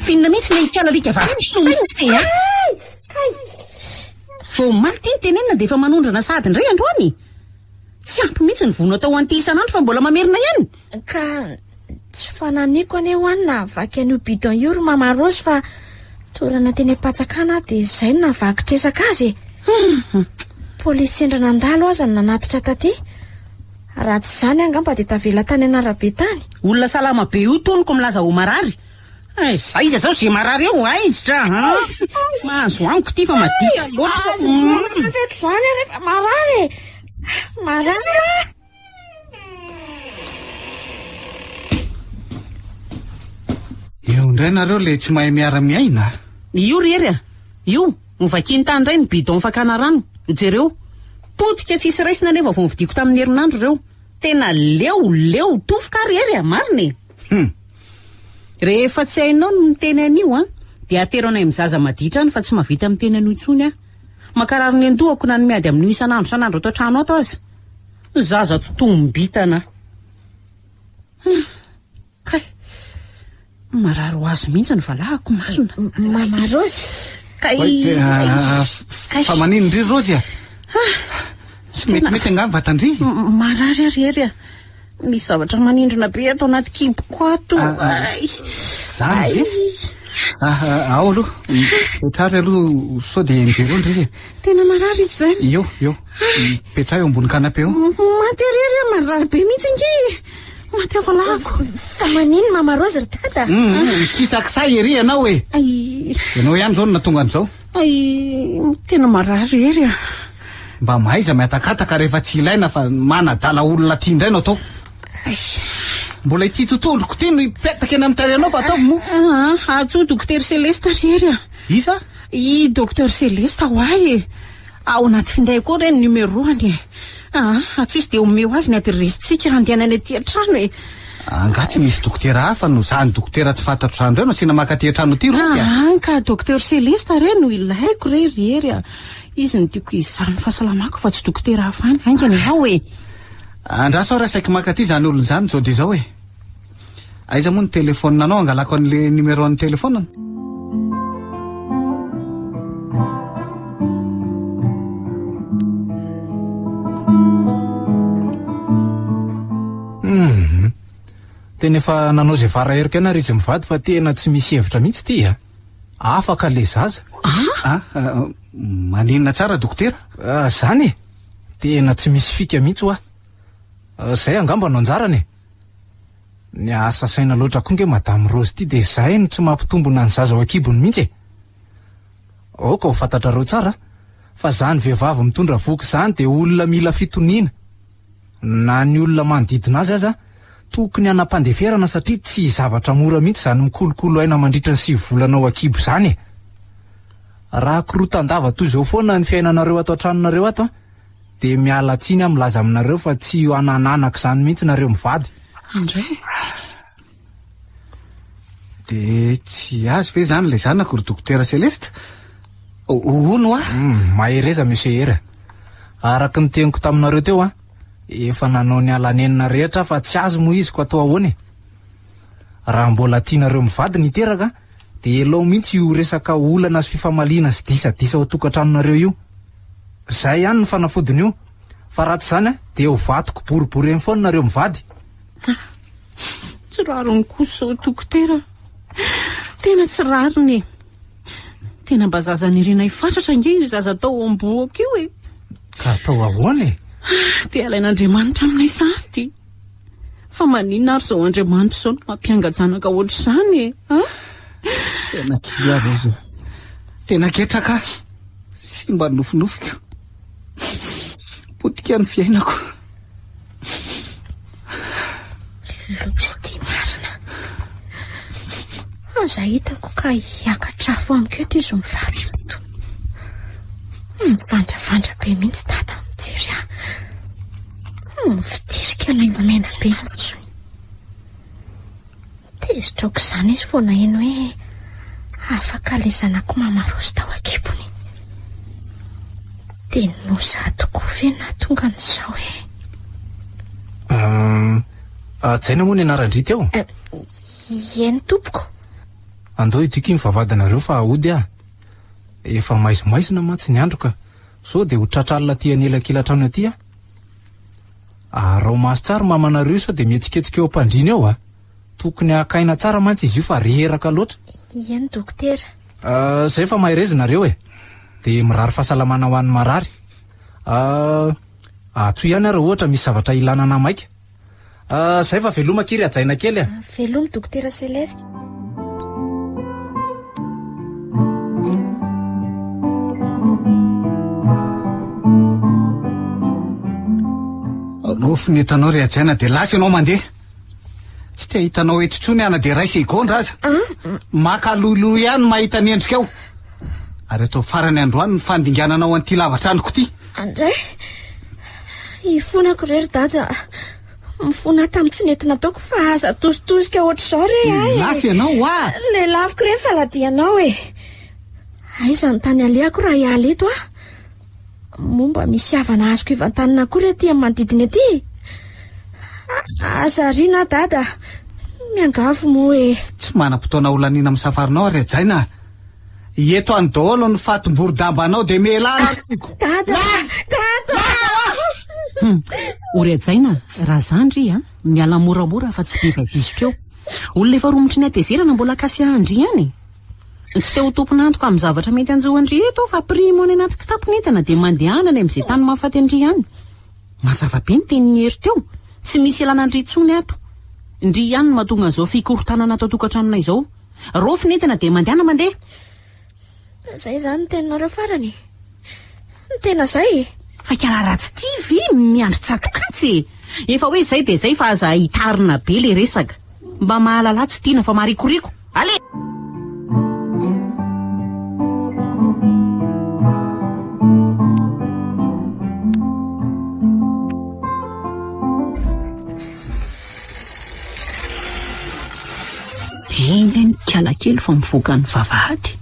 F'inona mihitsy ilay ikala alika vavy ity no misy e a? Vao omaly ity ny tenenina dia efa manondrana sahady indray androany. Tsy ampy mihitsy ny vono atao ho an'ity isan'andro fa mbola mamerina ihany. Ka tsy fananiko anie hoa ny nahavaky an'io bidon io ry Mama Rose fa torana teny am-patsakana aho dia izay no nahavaky tresaka azy e. Polisy sendra nandalo aza no nanatitra taty. Raha tsy izany angamba dia tavela tany an'arabe tany. Olona salama be io tonoko milaza ho marary. Aiza aiza zao ze marary eo aiza a! Mahazo amiko ity fa maditra loatra. Aza manana izany aho rehefa marary e! Marary aho. Eo indray nareo le tsy mahay miara-miaina a! Io ry Hery a! Io, novakiany tany indray ny bidon fakana rano. Jereo. Potika tsisy raisina anefa vao novidiako tamin'ny herinandro ireo. Tena leo, leo, tofoka ary Hery a! Marina e! Hum. Rehefa tsy hainao ny miteny an'io an, dia atero any amin'ny zaza maditra any fa tsy mahavita miteny an'io intsony aho. Mankarary ny an-dohako na ny miady amin'io isan'andro isan'andro ato an-trano ato aza. Ny zaza totombitana. Hum. Kay. Marary ho azy mihitsy ny valahako marina. Mama Rose. Kay. Kay. Fa manino ndry Rose a? Tsy metimety angaha ny vatan-dry? Marary aho ry Hery a. Misy zavatra manindrona be ato anaty kiboko ato. Ay. Zany ve? Ah, ah, ao aloha. Mipetraha aloha sao dia mijery eo ndry. Tena marary izy izany. Eo, eo. Mipetraha eo ambony canapé eo. Maty ery ery aho, marary be mihitsy ange. Maty avalahako. Fa manino Mama Rose ry dada? Mikisakisay ery ianao e. Ay. Ianao ihany izao no nahatonga an'izao. Ay, tena marary ery a. Mba mahaiza mihatakataka rehefa tsy ilaina fa manadala olona aty indray no atao. Mbola ity totohondriko ity no hipetaka eny amin'ny tarehinao fa ataovy moa. Ah, antsoy Dokotera Celeste ry Hery a. Iza? I Docteur Celeste ho ahy e. Ao anaty finday koa re ny numéro-ny e. Ah, antsoy izy dia omeo azy ny adiresintsika handehanany aty an-trano e. Angaha tsy misy dokotera hafa no zany dokotera tsy fantatro zany indray no asiana maka aty an-trano aty Rossy a? Ah, ka Docteur Celeste re no ilaiko re ry Hery a. Izy no tiako hizaha ny fahasalamako fa tsy dokotera hafa any. Haingana ianao e. Andraso aho raha saiky maka aty izany olona izany izao dia izao e. Aiza moa ny telephone anao angalako an'le numéro an'ny telephone? Hum. Tena efa nanao izay fara heriko ihany ary izy mivady fa tena tsy misy hevitra mihitsy ity a! Afaka le zaza. Ah! Maninona tsara dokotera? Zany e! Tena tsy misy fika mihitsy hoa. Zay angamba no anjarany e! Ny asa saina loatra koa nge Madame Rose ity dia zay no tsy mampitombona ny zaza ao an-kibony mihitsy e! Aoka ho fantatrareo tsara fa zany vehivavy mitondra vohoka izany dia olona mila fitoniana. Na ny olona manodidina azy aza tokony hanam-pandeferana satria tsy zavatra mora mihitsy izany mikolokolo aina mandritra ny 9 volana ao an-kibo izany e! Raha korotan-dava toy izao foana ny fiainanareo ato an-tranonareo ato an, dia miala tsiny aho milaza aminareo fa tsy hanananaka izany mihitsy nareo mivady. Andray. Dia tsy azo ve izany ilay zanako ry Dokotera Celeste? Hono hoa? Mahereza Monsieur Hery a! Araka ny teniko taminareo teo an, efa nanao ny ala-nenina rehetra aho fa tsy azo moa izy ko atao ahoana e? Raha mbola tianareo mivady ny hiteraka dia elao mihitsy io resaka olana sy fifamaliana sy disadisa ao an-tokantranonareo io. Izay ihany ny fanafodiny io, fa raha tsy izany an, dia ho vatoko boribory eny foana nareo mivady. Tsy rariny kosa izao dokotera. Tena tsy rariny e. Tena mba zaza nirinay fatratra ange io zaza tao am-bohoka io e. Ka atao ahoana e? Dia alain'Andriamanitra aminay sahady. Fa maninona ary izao Andriamanitra izao no mampianga-janaka ohatr'izany e? A? Tena kivy aho Rose. Tena ketraka aho. Simba ny nofinofiko. Potika ny fiainako. Loza ity marina. Aza hitako ka hiakatra afo amiko eto izy mivady ireto. Mivandravandra be mihitsy dada mijery ahy. Mifitirika laingomena be ny masony. Tezitra aok'izany izy vao naheno hoe afaka ilay zanako Mama Rose tao an-kibony. Dia noza tokoa ve nahatonga an'izao e? Hajaina moa ny anaran-dry teo? Eny tompoko. Andao hidiky ny vavahadinareo fa hody aho. Efa maizimaizina mantsy ny andro ka sao dia ho tratra alina aty anelakelan-trano aty aho. Araho maso tsara mamanareo io sao dia mihetsiketsika eo am-pandriana eo a! Tokony haka aina tsara mantsy izy io fa reraka loatra. Eny dokotera. Izay fa mahereza nareo e! Dia mirary fahasalamana ho an'ny marary. Antsoy ihany aho raha ohatra misy zavatra ilana anà maika. Zay fa veloma akia ry Hajaina kely a! Veloma Dokotera Celeste. Nofy ny hitanao ry Hajaina dia lasa ianao mandeha. Tsy te hahita anao eto intsony aho na dia iray segondra aza. Maka loiloy ihany mahita ny endrikao. Ary atao farany androany ny fandingananao an'ity lava-tranoko ity. Andray! Hifonako re ry dada. Mifona tamin'ny tsy nety nataoko fa aza atositosika ohatr'izao re ahy e. Lasa ianao hoa! Lelafiko re ny faladianao e. Aiza ny tany alehako raha hiala eto aho? Moa mba misy havana azoko ivantanina koa re aty amin'ny manodidina ety? Aza ariana aho dada. Miangavy moa e. Tsy manam-potoana holaniana amin'ny safarinao aho ry Hajaina a. Eto any daholo ny fatim-borodambanao dia mialà ny tranoko. Dada! Dada! Hum, o ry Hajaina, raha zany ry a, miala moramora fa tsy be vazizotra eo. Olona efa romotry ny hatezerana mbola kasiahan-dry ihany e. Tsy te ho tompon'antoka amin'ny zavatra mety hanjo an-dry eto aho fa primo any anaty kitapo ny entana dia mandehana any amin'izay tany mahafaty an-dry any. Mazava be ny tenin'i Hery teo, tsy misy ilana an-dry intsony ato. Ndry ihany no mahatonga an'izao fikorontanana ato an-tokantranonay izao. Raofy ny entana dia mandehana mandeha. Zay izany ny teninareo farany e? Ny tena zay e? Fa ikala ratsy ity ve miandry tsatok'antsy e? Efa hoe zay dia zay fa aza hitarina be le resaka. Mba mahalalà tsy tiana fa marikoriko. Allez! Eny eny ikala kely vao mivoaka ny vavahady.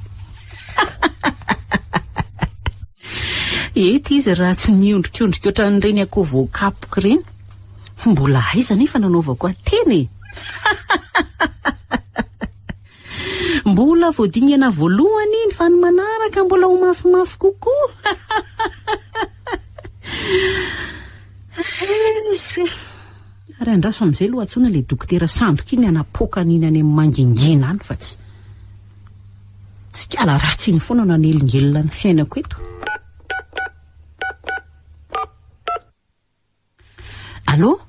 Ety izy raha tsy niondrikondrika ohatran'ireny akoho voakapoka ireny. Mbola aiza anefa nanaovako atena e! Mbola vao dingana voalohany iny fa ny manaraka mbola ho mafimafy kokoa. Ary andraso amin'izay aloha antsoina ilay dokotera sandoka iny hanapoaka an'iny any amin'ny mangingina any fa tsy tsy kala ratsy iny foana no hanelingelina ny fiainako eto. Allô?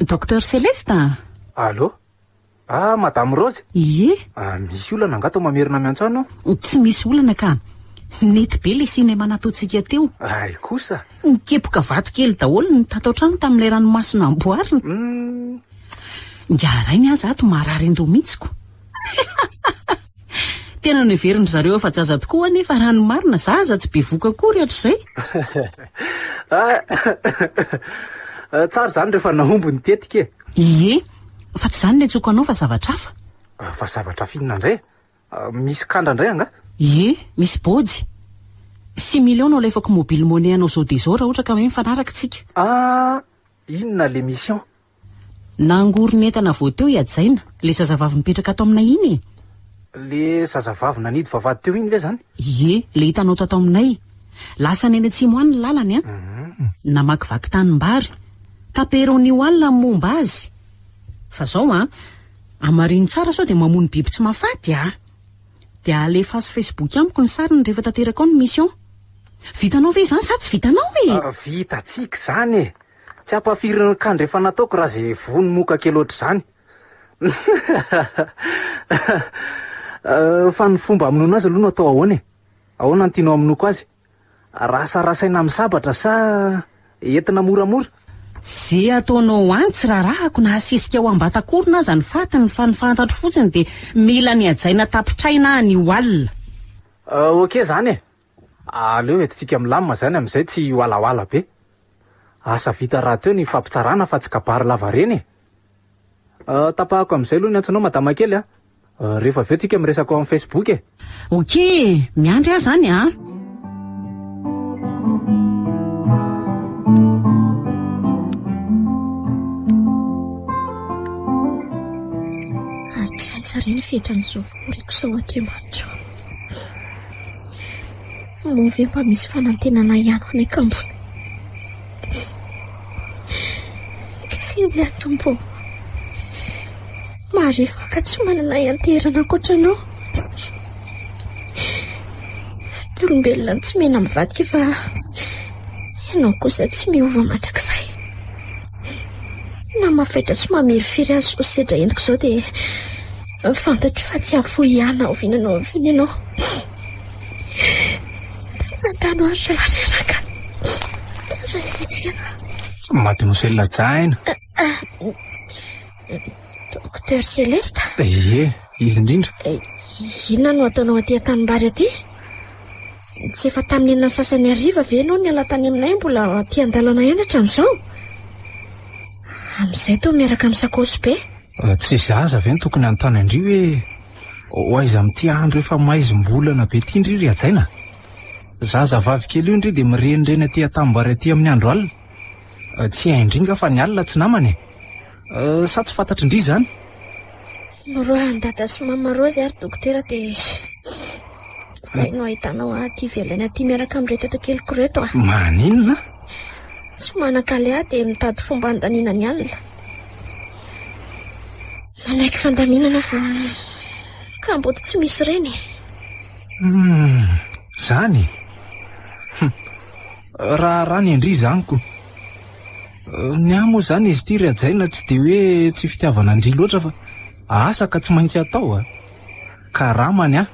Docteur Céleste a? Allô? Ah, Madame Rose? Ie. Ah, misy olana angaha toa mamerina miantso ahy anao? Tsy misy olana ka. Nety be ilay cinéma nataontsika teo. Hay kosa. Nikepoka vato kely daholo ny tato an-trano tamin'ilay ranomasina amboarina. Hum. Ingahy rainy aza ato marary an-doha mihitsy ko. Tena noheverin-dry zareo afa-jaza tokoa anefa raha ny marina za aza tsy bevoka akory hatrizay. Tsara izany rehefa nahomby ny tetika e. Ie, fa tsy izany no iantsoako anao fa zavatra hafa. Fa zavatra hafa inona indray? Misy kandra indray angaha? Ie, misy bôjy. Six millions no alefako mobile money anao zao dia izao raha ohatra ka hoe mifanaraka tsika. Ah, inona le mission? Nangorona entana vao teo i Hajaina, le zazavavy mipetraka ato aminay iny e! Le zazavavy nanidy vavahady teo iny ve zany? Ie, le hitanao tato aminay. Lasa any atsimo any ny lalany an! Namakivaky tanimbary. Tapero anio alina ny momba azy. Fa zao an, hamarino tsara sao dia mamono biby tsy mahafaty a! Dia alefaso Facebook amiko ny sariny rehefa tanteraka ao ny mission. Vitanao ve izany sa tsy vitanao e? Vitantsika izany e! Tsy ampafirin'ny kandra efa nataoko raha ze vono moka kely ohatr'izany. Fa ny fomba hamonoana azy aloha no atao ahoana e? Ahoana no tianao hamonoako azy? Rasarasaina amin'ny sabatra sa entina moramora? Ze ataonao any tsy rarahako na asesika ao ambatakorona aza ny fatiny fa ny fantatro fotsiny dia mila ny hajaina tapitraina anio alina. Ok zany e! Aleo entintsika milamina izany amin'izay tsy hiwalawala be. Asa vita rahateo ny fampitsarana fa tsy kabary lavareny e! Tapahako amin'izay aloha ny antsonao madama kely a! Rehefa avy eo tsika miresaka ao amin'ny Facebook e! Ok e! Miandry aho izany a! Hatraiza re ny fetran'izao fahoriako izao Andriamanitra ô? Moa ve mba misy fanantenana ihany ho anay kambona? Kely aho Tompo ô. Marefo ka tsy manana ianteherana ankoatra Anao. Ny olombelona tsy mena mivadika fa Ianao kosa tsy miova mandrakizay. Na mafaitra sy mamirifiry aza izao sedra entiko izao dia fantatro fa tsy hahafoy ahy na oviana na oviana ianao. Tantano ahy rehefa reraka. Mademoiselle Hajaina. Docteur Céleste? Ie, izy indrindra. Inona no ataonao aty an-tanimbary aty? Tsy efa tamin'ny enina sasany hariva ve ianao niala tany aminay mbola aty an-dalana ihany hatramin'izao? Amin'izay toa miaraka amin'ny sakaosy be. Tsy zaza ve no tokony hanontany an-dry hoe ho aiza amin'ity andro efa maizim-bolana be ity ndry ry Hajaina? Zazavavy kely io ndry dia mirenireny aty an-tanimbary aty amin'ny andro alina. Tsy hain-dry nga fa ny alina tsy namana e! Sa tsy fantatry ndry izany? Noroahan'i Dada sy Mama Rose ary Dokotera dia izay no ahitanao ahy aty ivelany aty miaraka amin'ireto entakeliko ireto a. Maninona? Tsy manan-kaleha dia mitady fomba handaniana ny alina. Manaiky fandaminana fa kamboty tsy misy reny e. Hum, zany? Hum, raharaha ny an-dry izany ko. Ny ahy moa izany izy ity ry Hajaina tsy dia hoe tsy fitiavana an-dry loatra fa asa ka tsy maintsy atao a! Karamany aho.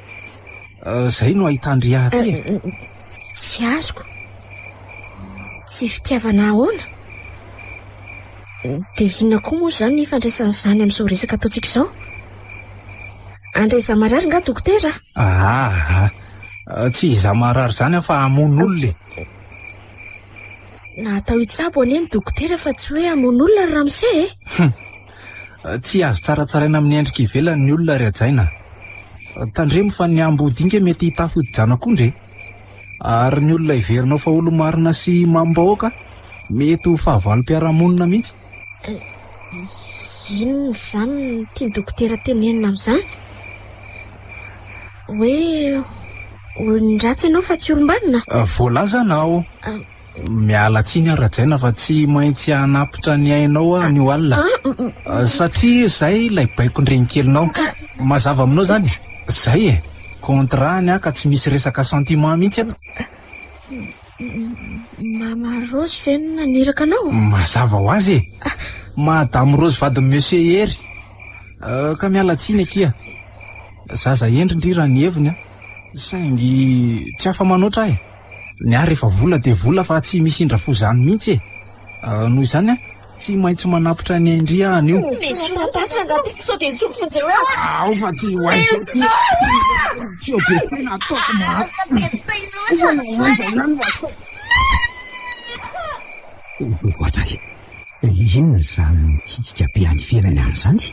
Izay no ahitan-dry ahy aty e! Tsy azoko. Tsy fitiavana ahoana? Dia inona koa moa izany ny ifandraisan'izany amin'izao resaka ataontsika izao? Andeha hizaha marary angaha dokotera? Aa! Tsy hizaha marary izany aho fa hamono olona e! Natao hitsabo anie ny dokotera fa tsy hoe hamono olona ry ramose e! Hum! Tsy azo tsaratsaraina amin'ny endrika ivelany ny olona ry Hajaina a! Tandremo fa ny ambodia ange mety hitafy hodi-janak'ondry e! Ary ny olona heverinao fa olo-marina sy mamim-bahoaka mety ho fahavalom-piarahamonina mihitsy. Inona izany no tian'ny dokotera tenenina amin'izany? Hoe olon-dratsy ianao fa tsy olom-banona? Voalazanao. Miala tsiny aho Rajaina fa tsy maintsy hanapitra ny ainao aho anio alina. Ah, satria izay ilay baikon-drenikelinao. Mazava aminao izany? Izay e. Contrat ny ahy ka tsy misy resaka sentiment mihitsy eto. Mama Rose ve no naniraka anao? Mazava ho azy e. Madame Rose vadin'i Monsieur Hery. Ka miala tsiny akia. Zaza hendry ndry raha ny heviny an. Saingy tsy afa-manoatra aho e. Ny ahy rehefa vola dia vola fa tsy misy indra fo izany mihitsy e. Noho izany an, tsy maintsy manapitra ny ain-dry aho anio. Misy soratatra angaha ty? Sao dia intsony vonjeo eo aho. Ao fa tsy ho aiza ity. Feo be saina ataoko mafy. Ohatray, inona izany mikitika be any ivelany any izany?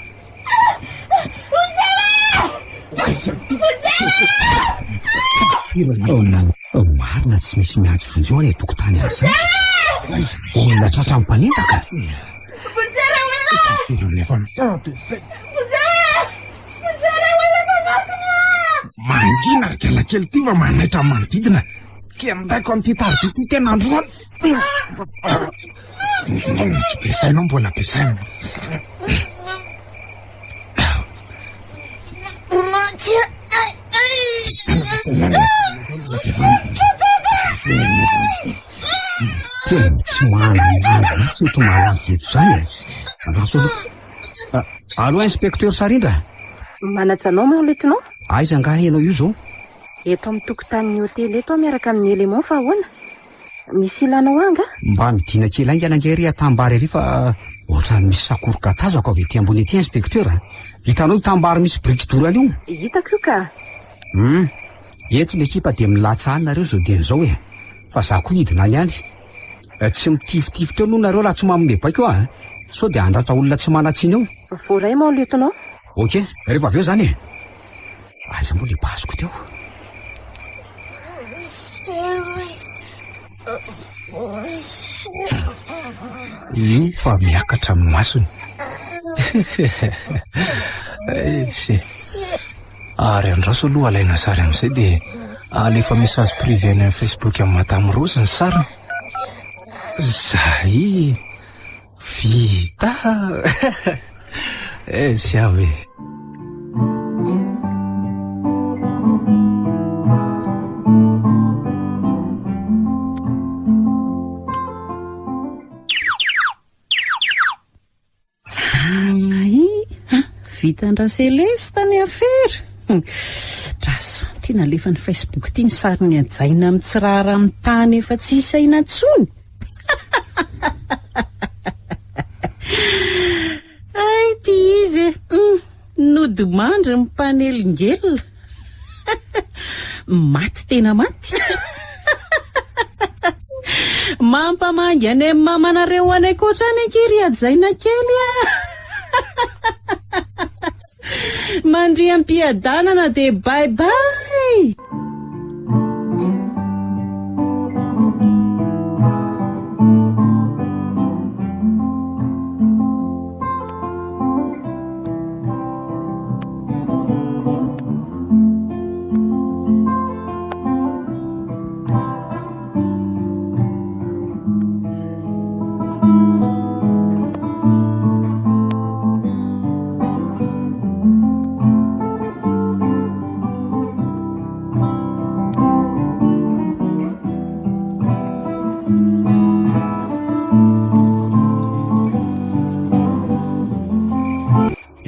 Marina tsy misy miantso vonjeo any an-tokotany any izany. Olona tratra mpanendaka. Mangina ry galakely ity fa manaitra ny manodidina. Kendaiko amin'ity tariby ity tena androany. Tsy be saina mbola be saina. Tena tsy manana mihitsy eto malaza eto izany e. Andraso aloha. Allô inspecteur Sarindra. Manaja anao mon lieutenant. Aiza angaha ianao io izao? Eto amin'ny tokotanin'ny hotely eto aho miaraka amin'ny élément fa ahoana? Misy ilanao ahy angaha? Mba midina kely haingana ange ery atambary ery fa ohatran'ny misy sakoroka tazako avy ety ambony ety inspecteur a! Hitanao io tambary misy biriky dorana io? Hitako io ka! Hum! Eto ny ekipa dia milatsa any nareo izao dieny izao e! Fa za koa hidina any ihany. Tsy mitifitifitra eo aloha nareo raha tsy manome baiko aho a! Sao dia handratra olona tsy manan-tsiny eo. Voaray mon lieutenant. Ok, rehefa avy eo izany e! Aiza moa le baziko teo? Io fa miakatra amin'ny masony. Eish. Ary andraso aloha alaina sary amin'izay dia alefa message privé any amin'ny Facebook amin'i Madame Rose ny sariny. Zay. Vita! Aiza aho e! Zay! Vitan-dRaselesta ny afera! Draso, ty nalefan'ny Facebook ty ny sarin'i Hajaina mitsirara amin'ny tany efa tsy isaina intsony. Hay ty izy e! Hum, nodimandry ny mpanelingelina. Maty tena maty. Mampamangy any amin'ny mamanareo any ankoatra any ankia ry Hajaina kely a! Mandria am-piadanana dia bye bye!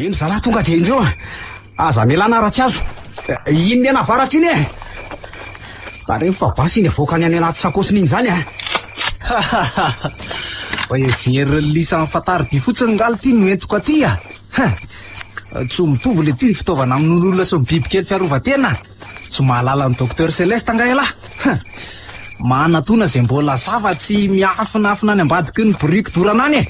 Eny zalahy tonga dia indreo a! Aza amelana raha tsy azo. Iny mianavaratra iny e! Tandremo fa basy iny avoakany any anaty sakosiny iny izany a! Heverin'ny lisa ny fotsiny ngaly ity no entiko aty a! Tsy ho mitovy le ty ny fitaovana amin'ny olona sy ny bibikely fiarovan-tena. Tsy mahalala ny Docteur Celeste angaha ialahy? Manatona izay mbola za fa tsy miafinafina any ambadiky ny biriky dorana any e!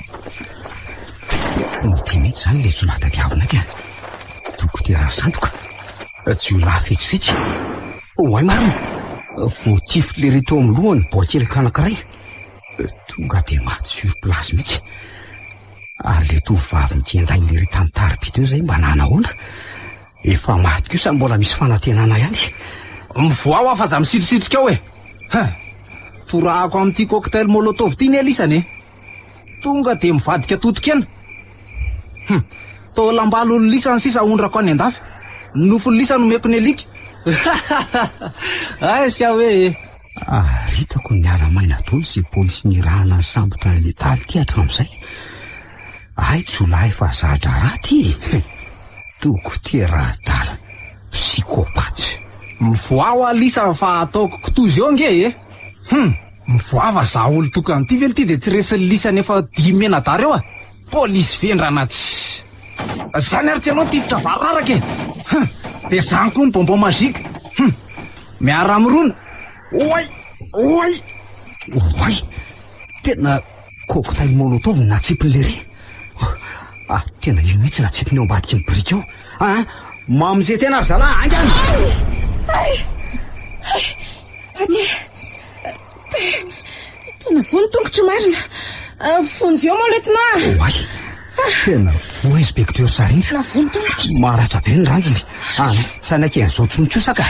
Ity mihitsy izany ilay jiolahy tadiavina ka. Dokotera sandoka. Jiolahy fetsifetsy. Oay marina. Voatifitry lery teo amin'ny lohany boakelika anankiray. Tonga dia maty sur place mihitsy. Ary ilay tovovavy nikendain'i lery tamin'ny tariby teo izay mba nanahoana? Efa maty kosa mbola misy fanantenana ihany. Mivoaha hoa fa aza misitrisitrika ao e! Hein! Torahako amin'ity cocktail molotov ity ny alisany e. Tonga dia mivadika totokena. Hum, taolam-balo lisany sisa aondrako any an-dafy. Ny nofon'ny lisany omeko ny alika. Aiza hoe e. Ary hitako niala maina daholo izay polisy nirahana nisambotra an'i Letaly ity hatramin'izay. Hay jiolahy efa za-draharaha ity e! Dokotera adala, psychopathe. Mivoaha hoa lisany fa ataoko kitoza eo ange e! Hum! Mivoaha fa za olon-tokana ity ve ity dia tsy resin'ny lisany efa dimy mianadahy reo a! Polisy vendrana tsy. Zany ary tsy ianao tifitra variraraka e! Hum! Dia zany koa ny bonbon magique! Hum! Miara-mirona! Oay! Oay! Oay! Tena cocktail molotov no natsipiny lery! Ah, tena io mihitsy natsipiny eo ambadiky ny biriky eo! Ah, mamonje tena ry zalahy, haingana! Ay! Ay! Aty! Tena voa ny tongotro marina. Vonjeo moa lieutenant. Oay! Tena voa inspecteur Sarindra. Tena voa ny tongotro. Maratra be ny ranjony. Ah, tsy hanaiky an'izao intsony kosa ka.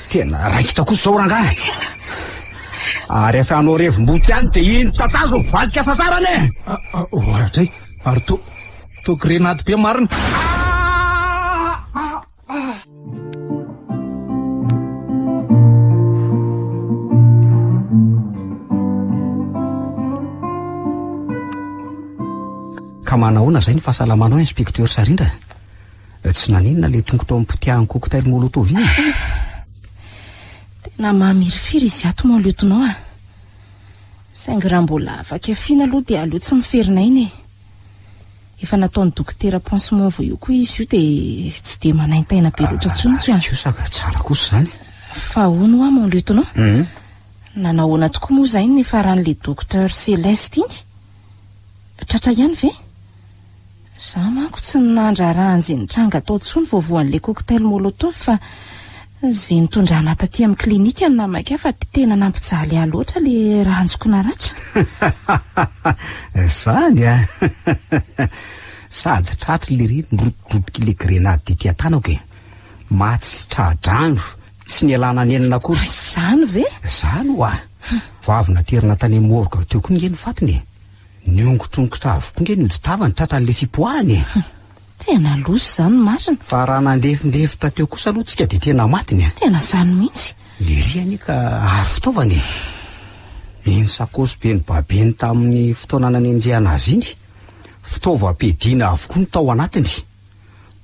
Tena raikitra kosa izao rangahy. Ary efa hanao revim-boto ihany dia iny tatazo mivadika sasarana e! Ohatray, ary to, to grenady be marina. Ka manahoana izay ny fahasalamanao Inspecteur Sarindra? Tsy naninona ilay tongotrao nipotehany cocktail molotov iny? Tena mahamirifiry izy ato mon lieutenant a! Saingy raha mbola afaka afiana aloha dia aleo tsy miferinaina e! Efa nataon'ny dokotera pansement vao io koa izy io dia tsy dia manaintaina be loatra intsony ka. Ary kosa ka tsara kosa izany. Fa hono hoa mon lieutenant, nanahoana tokoa moa izay ny nifaran'ilay docteur Céleste iny? Tratra ihany ve? Za manko tsy nandraharaha an'izay nitranga tao intsony vao voan'ilay cocktail molotov fa izay nitondrana ahy taty amin'ny clinique no namaky ahy fa tena nampijaly ahy loatra ilay ranjoko naratra. Zany a! Sady tratry lery nirodrodroky le grenade tety an-tanako e! Maty tsy tra-drano, tsy nialana nenina akory. Zany ve? Zany oa! Vao avy naterina tany amin'ny morgue teo koa nge ny fatiny e! Niongotr'ongotra avokoa nge ny hodi-tavany tratran'le fipoahana e! Tena loza izany marina. Fa raha nandefindefitra teo kosa aloha tsika dia tena matiny a. Tena izany mihitsy. Lery anie ka ary fitaovana e. Iny sakaosy be nobabeny tamin'ny fotoana nanenjehana azy iny, fitaovam-piadiana avokoa no tao anatiny.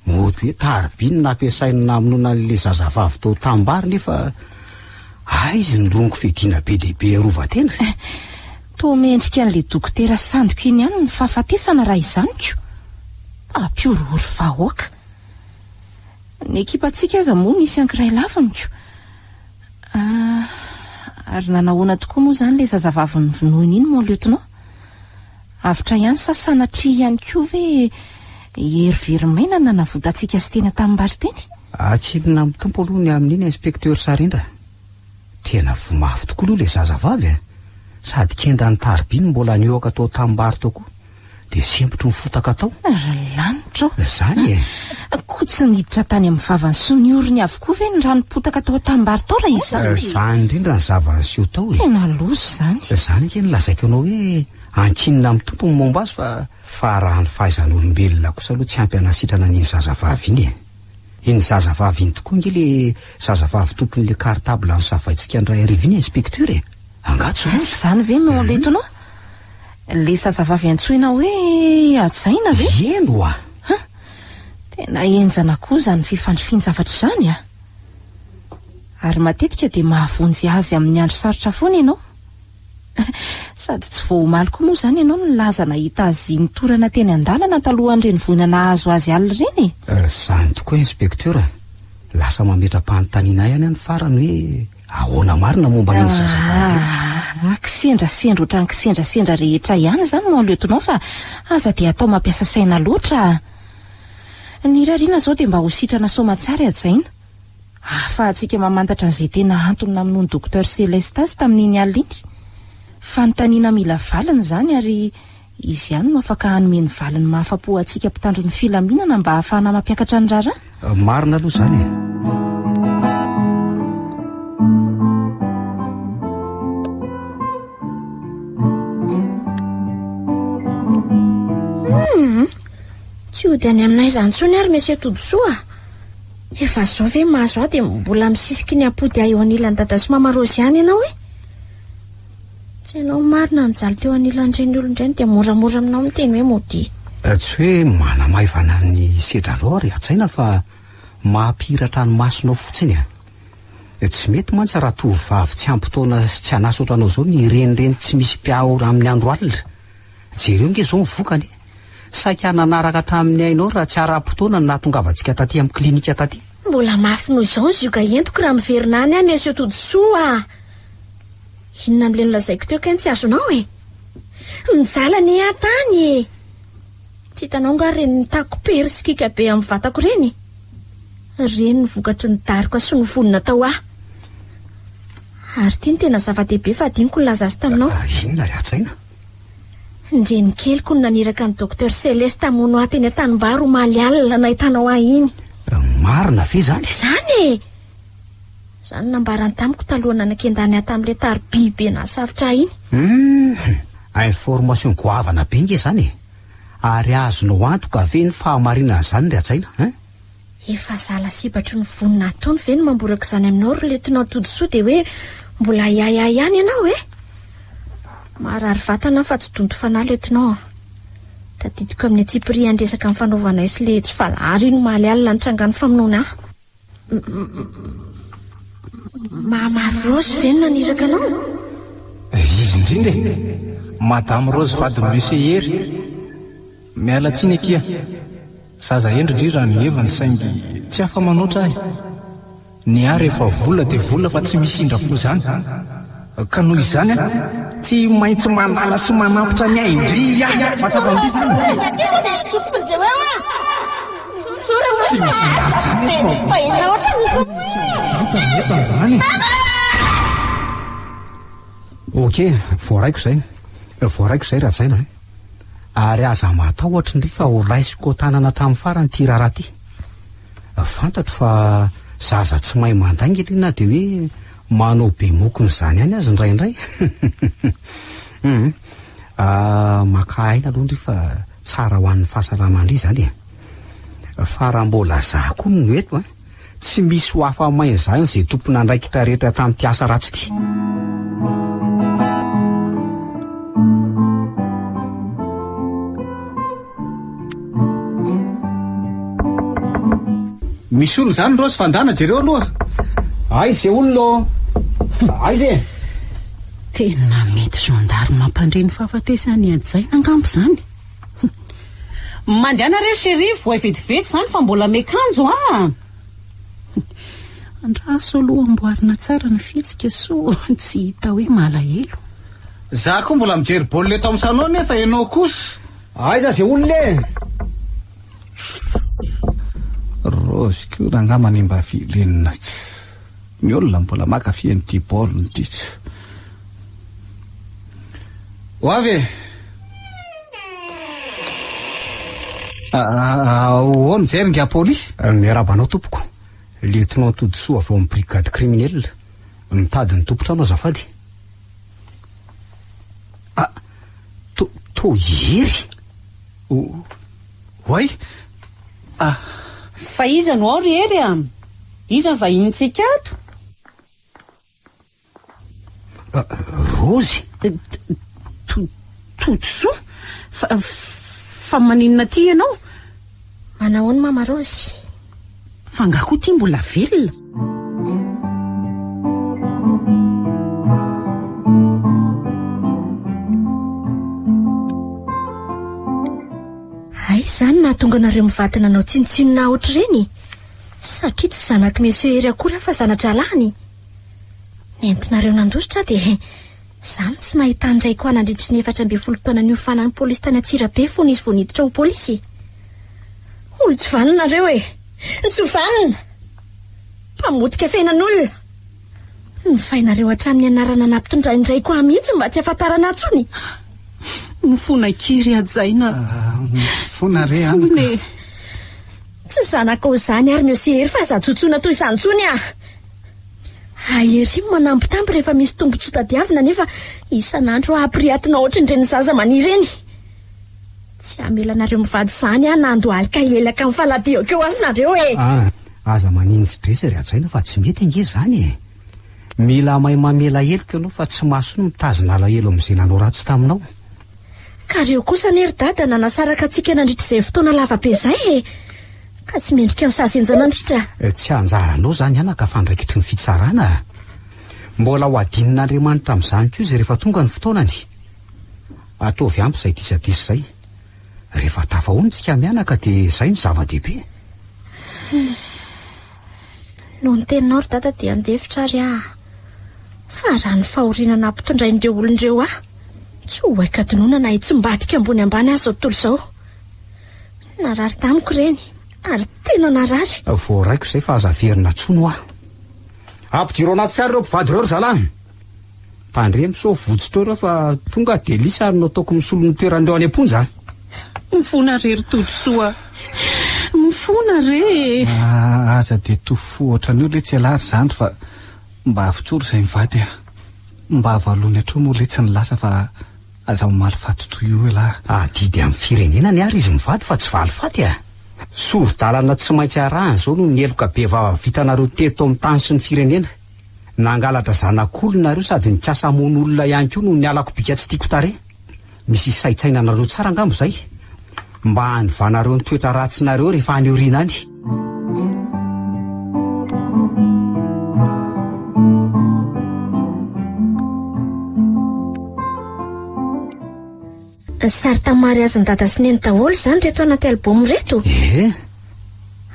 Mody hoe tarobia no nampiasainy namonoana an'ilay zazavavy tao Tambary nefa aiza ny longo fiadiana be dia be hiarovan-tena? Toa mendrika an'ilay dokotera sandoka iny ihany ny fahafatesana raha izany ko! Mpampihorohoro vahoaka! Ny ekipantsika aza moa nisy ankiray laviny ko! Ah, ary nanahoana tokoa moa izany ilay zazavavy novonoina iny mon lieutenant? Avotra ihany sa sanatria ihany koa ve hery very maina no nanavotantsika azy teny an-tanimbary teny? Atsinona amin'ny Tompo aloha ny amin'iny Inspecteur Sarindra. Tena voa mafy tokoa aloha ilay zazavavy a! Sady kendan'ny tarobia no mbola nihoaka tao an-tanimbary tao koa. Dia sempotry ny fotaka tao. Ry lanitra o! Izany e! Koa tsy niditra tany amin'ny vavany sy ny orony avokoa ve ny ranom-potaka tao an-tanimbary tao raha izany? Izany indrindra ny zava-niseho tao e! Tena loza izany. Izany ange no lazaiko anao hoe ankinina amin'ny Tompo ny momba azy fa fa raha ny fahaizan'olombelona kosa aloha tsy ampy hanasitrana an'iny zazavavy iny e! Iny zazavavy iny tokoa ange le zazavavy tompon'ilay cartable nosavaintsika ny iray hariva iny inspecteur e! Angaha tsy loza? Izany ve no letonao? Le zazavavy antsoina hoe Hajaina ve? Eny oa! Ha! Tena henjana koa izany fifandrifian-javatra izany a! Ary matetika dia mahavonjy azy amin'ny andro sarotra foana ianao. Sady tsy vao omaly koa moa izany ianao no nilaza nahita azy nitorana teny an-dalana talohan'ireny voina nahazo azy alina ireny e! Izany tokoa inspecteur a! Lasa mametra-panontaniana ahy ihany aho ny farany hoe Ahoana marina momba an'iny zazavavy iny? Ah, kisendrasendra ohatran'ny kisendrasendra rehetra ihany izany mon lieutenant fa aza dia atao mampiasa saina loatra a! Ny irariana izao dia mba ho sitrana soamatsara i Hajaina. Ahafahantsika mamantatra an'izay tena antony namonoan'i Docteur Céleste azy tamin'iny alina iny. Fanontaniana mila valiny izany ary Izy ihany no afaka hanome ny valiny mahafa-po antsika mpitandro ny filaminana mba hahafahana mampiakatra ny raharaha. Marina aloha izany e. Hum, tsy hody any aminay izany intsony ary Monsieur Todisoa a! Efa izao ve mahazo ahy dia mbola misisiky ny hampody ahy eo anilan'i Dada sy Mama Rose ihany ianao e? Tsy ianao marina nijaly teo anilan'ireny olona ireny dia moramora aminao miteny hoe modia. Tsy hoe manamaivana ny sedranao ary hajaina fa mampihiratra ny masonao fotsiny a! Tsy mety mantsy raha tovovavy tsy ampy taona sy tsy an'asa ohatranao izao ny hirenireny tsy misy mpiahy amin'ny andro alina. Jereo nge izao ny vokany e! Saika nanaraka hatramin'ny ainao raha tsy ara-potoana ny nahatongavantsika taty amin'ny klinika taty. Mbola mafy noho izao ny zioga entiko raha miverina any aho Monsieur Todisoa a! Inona amin'ilay nolazaiko teo kay no tsy azonao e? Nijaly anie aho tany e! Tsy hitanao angaha ireny nitako-pery sy kiaka be amin'ny vatako ireny? Ireny no vokatry ny daroka sy ny vono natao ahy. Ary ity no tena zava-dehibe fa adinoko nilaza azy taminao. Inona ry Hajaina? Ny renikeliko no naniraka an'i Docteur Celeste hamono ahy teny an-tanimbary omaly alina nahitanao ahy iny. Marina ve izany? Izany e! Izany no nambarany tamiko talohan'ny nanakendany ahy tamin'ilay tariby be nahasafotra ahy iny. Hum! Information goavana be nge izany e! Ary azonao antoka ve ny fahamarinan'izany ry Hajaina hein? Efa za lasibatry ny vono nataony ve no mamboraka izany aminao ry Lieutenant Todisoa dia hoe mbola ahiahiahy ihany ianao e? Marary vatana aho fa tsy donto fanahy Lieutenant a! Tadidiko amin'ny antsipiriany resaka nifanaovanay sy le tsy valahara iny omaly alina nitrangan'ny famonoana ahy. Mama Rose ve no naniraka anao? Izy indrindra e! Madame Rose vadin'i Monsieur Hery. Miala tsiny akia. Zaza hendry ndry raha ny heviny saingy tsy afa-manoatra ahy. Ny ahy rehefa vola dia vola fa tsy misy indra fo izany. Ka noho izany aho tsy maintsy manala sy manampitra ny ain-dry aho. Mazava ndry izany? Tsy misy miady izany eto fa vita ny eto androany e. Ok, voaraiko izay. Voaraiko izay Rajaina a. Ary aza matahotra ndry fa ho raisiko an-tanana hatramin'ny farany ity raharaha ity. Fantatro fa zaza tsy mahay mandainga ry na dia hoe manao be mokony izany ihany aza indraindray. Hum. Ah, maka aina aloha ndry fa tsara ho an'ny fahasalaman-dry izany e. Fa raha mbola za koa no eto an, Tsy misy ho afa-maina izany izay tompon'andraikitra rehetra tamin'ity asa ratsy ity. Misy olona izany Rose fa ndana jereo aloha. Aiza izay olona ô? Aiza e? Tena mety gendarme mampandre ny fahafatesan'i Hajaina angamba izany. Mandehana re chérie, voay vetivety izany fa mbola miakanjo ah! Andraso aloha amboarina tsara ny fihetsika soa tsy hita hoe malahelo. Za koa mbola mijery baolina eto amin'ny salon nefa ianao kosa. Aiza ze olona e? Rose koa rangaha manimba vilinina tsy. Ny olona mbola maka fy an'ity baolina ity tsy. Ho avy e! Ahoana izay ry ingahy polisy? Miarahaba anao tompoko. Lieutenant Todisoa avy ao amin'ny brigade criminelle. Mitady ny tompon-trano azafady. Ah, to, to i Hery? Oay! Ah! Fa iza no ao ry Hery a? Iza ny vahinintsika ato? Rozy? Todisoa? Fa, fa maninona aty ianao? Manahoana Mama Rozy? Fa angaha koa ity mbola velona? Aiza izany nahatonga anareo mivady nanao tsinontsinona ahy ohatr'ireny? Satria tsy zanak'i Monsieur Hery akory aho fa zana-drahalahiny. Nentinareo nandositra aho dia izany tsy nahitan-draiko ahy nandritry ny 14 taona niofanan'ny polisy tany Antsirabe fony izy vao niditra ho polisy. Olon-tsy vanona nareo e! Tsy vanona! Mpamotika fiainan'olona! Nofainareo hatramin'ny anarana nampitondrain-draiko ahy mihitsy mba tsy hahafantarana ahy intsony. Mifona akia ry Hajaina. Mifona re anaka. Mifona e. Tsy zanakao izany ary Monsieur Hery fa aza tsotsoina toy izany intsony ah! Hay ery ny manambitamby rehefa misy tombotsoa tadiavina nefa isan'andro ampiriatina ohatrin'ireny zaza mania ireny. Tsy hamela anareo mivady izany aho na handohalika hilelaka amin'ny faladiako eo aza nareo e! Ah, aza maninji-dresy ry hajaina fa tsy mety ange izany e! Mila mahay mamela heloka ianao fa tsy mahasoa ny mitazona alahelo amin'izay nanao ratsy taminao. Ka reo kosa anie ry dada nanasaraka antsika nandritra izay fotoana lava be izay e! Ka tsy mendrika ny sazy henjana indrindra. Tsy anjaranao izany anaka fa andraikitry ny fitsarana. Mbola ho adinon'Andriamanitra amin'izany koa izy rehefa tonga ny fotoanany. Ataovy ampy izay disadisa izay. Rehefa tafahoana isika mianaka dia izay no zava-dehibe. Noho ny teninao ry dada dia handefitra ary aho. Fa raha ny fahoriana nampitondrain'ireo olona ireo ahy, tsy ho haiko hadinoina na hitsimbadika ambony ambany aza izao tontolo izao. Narary tamiko ireny, ary tena narary. Voaraiko izay fa aza averina intsony hoa. Ampidiro anaty fiara ireo mpivady ireo ry zalahy. Tandremo sao votsotra eo ireo fa tonga dia lisa ary no ataoko misolo ny toeran'ireo any am-ponja a! Mifona re ry Todisoa a! Mifona re e! Ah, aza dia to fo ohatran'io letsy ialahy ry zandry fa mba avotsory izay mivady a! Mba avalony hatreo moa letsy ny lasa fa aza mamaly faty toy io ialahy. Adidy amin'ny firenena ny ary izy mivady fa tsy valifaty a! Sori-dalana tsy maintsy arahana izao noho ny heloka bevava vitanareo teto amin'ny tany sy ny firenena. Nangalatra zanak'olona nareo sady nikasa hamono olona ihany koa noho ny halako bika tsy tiako tarehy. Misy hisaintsainanareo tsara angamba izay. Mba hanovanareo ny toetra ratsinareo rehefa any aoriana any. Sary tamin'ny mariazin'i Dada sy Neny daholo izany ireto anaty album ireto? Ee.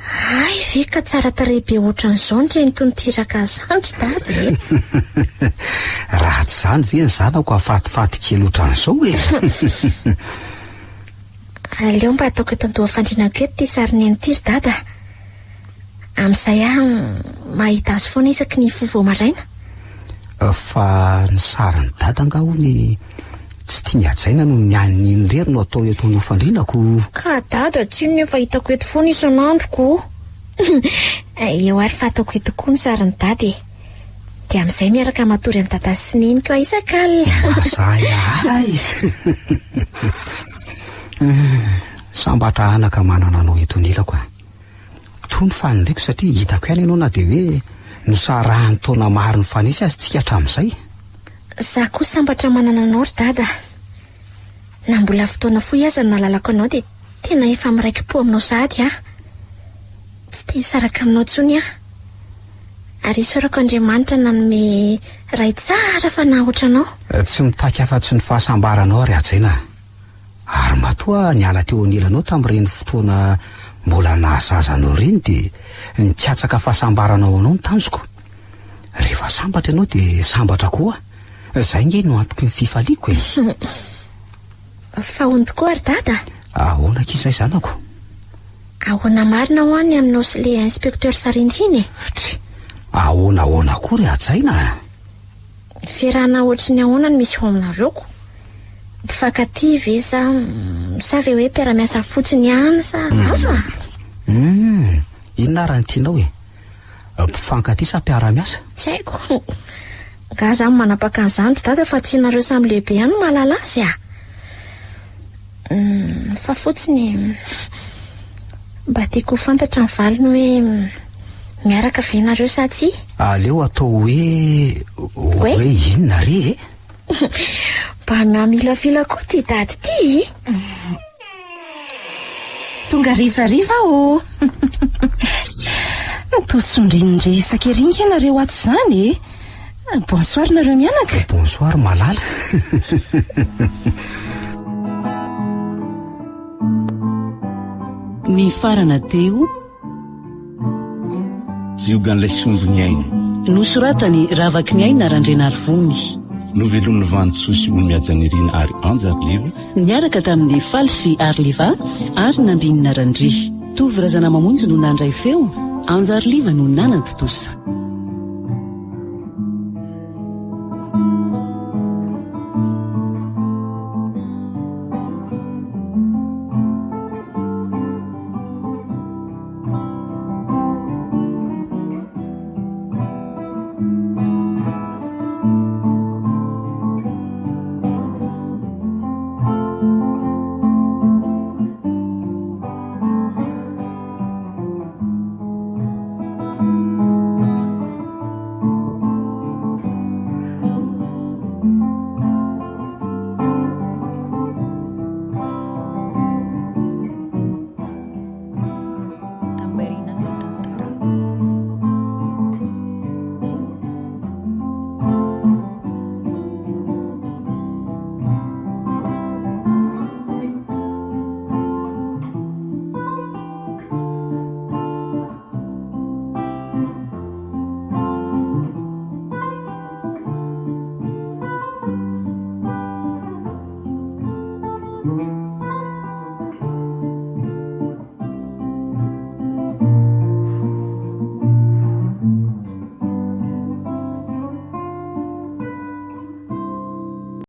Hay ve ka tsara tarehy be ohatran'izao ny reniko niteraka zandry Dada e! Raha tsy izany ve ny zanako hafatifaty kely ohatran'izao e! Aleo mba ataoko eto an-doha fandrinako eto ity sarin'i Neny ity ry Dada. Amin'izay aho mahita azy foana isaky ny hifoha vao maraina. Fa ny sarin'i Dada angaha hono tsy tiany hajaina noho ny an'i Neny irery no atao eto an-doha-fandrinako? Ka Dada tsinona efa hitako eto foana isan'andro ko. Eo ary fa ataoko eto koa ny sarin'i Dada e. Dia amin'izay miaraka matory amin'i Dada sy Neny koa isak'alina. Mazaya ahy. Sambatra anaka manana anao eto anilako a. Toa ny faniriako satria hitako ihany ianao na dia hoe nosarahan'ny taona maro nifanesy aza tsika hatramin'izay. Za koa sambatra manana anao ry dada. Na mbola fotoana fohy aza no nahalalako anao dia tena efa miraiki-po aminao sahady aho. Tsy te hisaraka aminao intsony aho. Ary isaorako Andriamanitra nanome ray tsara fanahy ohatranao. Tsy mitaky afa-tsy ny fahasambaranao ry Hajaina a. Ary matoa niala teo anilanao tamin'ireny fotoana mbola nahazaza anao ireny dia nikatsaka fahasambarana ho anao ny tanjoko. Rehefa sambatra ianao dia sambatra koa aho. Izay ange no antoky ny fifaliako e. Fa hono tokoa ry dada? Ahoana akia izay zanako? Ahoana marina hoa ny aminao sy le inspecteur Sarindry iny e? Try, ahoana ahoana koa ry Hajaina a? Fiarahana ohatry ny ahoana no misy eo aminareo ko? Mpifankatia ve sa sa ve hoe mpiara-miasa fotsiny ihany sa asa? Hum, inona ary ny tianao e? Mpifankatia sa mpiara-miasa? Tsy haiko. Nga za no manapaka an'izany ry dada fa tsy nareo samy lehibe ihany no mahalala azy a! Hum, fa fotsiny mba tiako ho fantatra ny valiny hoe miaraka ve nareo sa tsia? Aleo atao hoe hoe inona re e? Mba mamilafila koa ity dady ity e! Tonga harivariva aho ô! Toa sondrian-dresaka ery nge nareo ato izany e! Bonsoir nareo mianaka. Bonsoir Malala. Nifarana teo. Ziogan'ilay sombin'ny aina. Nosoratan'i Ravakiniaina Randrianarivony. Novelomin'i Vanintsoa sy Olomihajanirina ary Anja Arliva. Niaraka tamin'i Faly sy Arliva ary Nambinina Randria. Tovo Razanamamonjy no nandray feo, Anja Arliva no nanantontosa.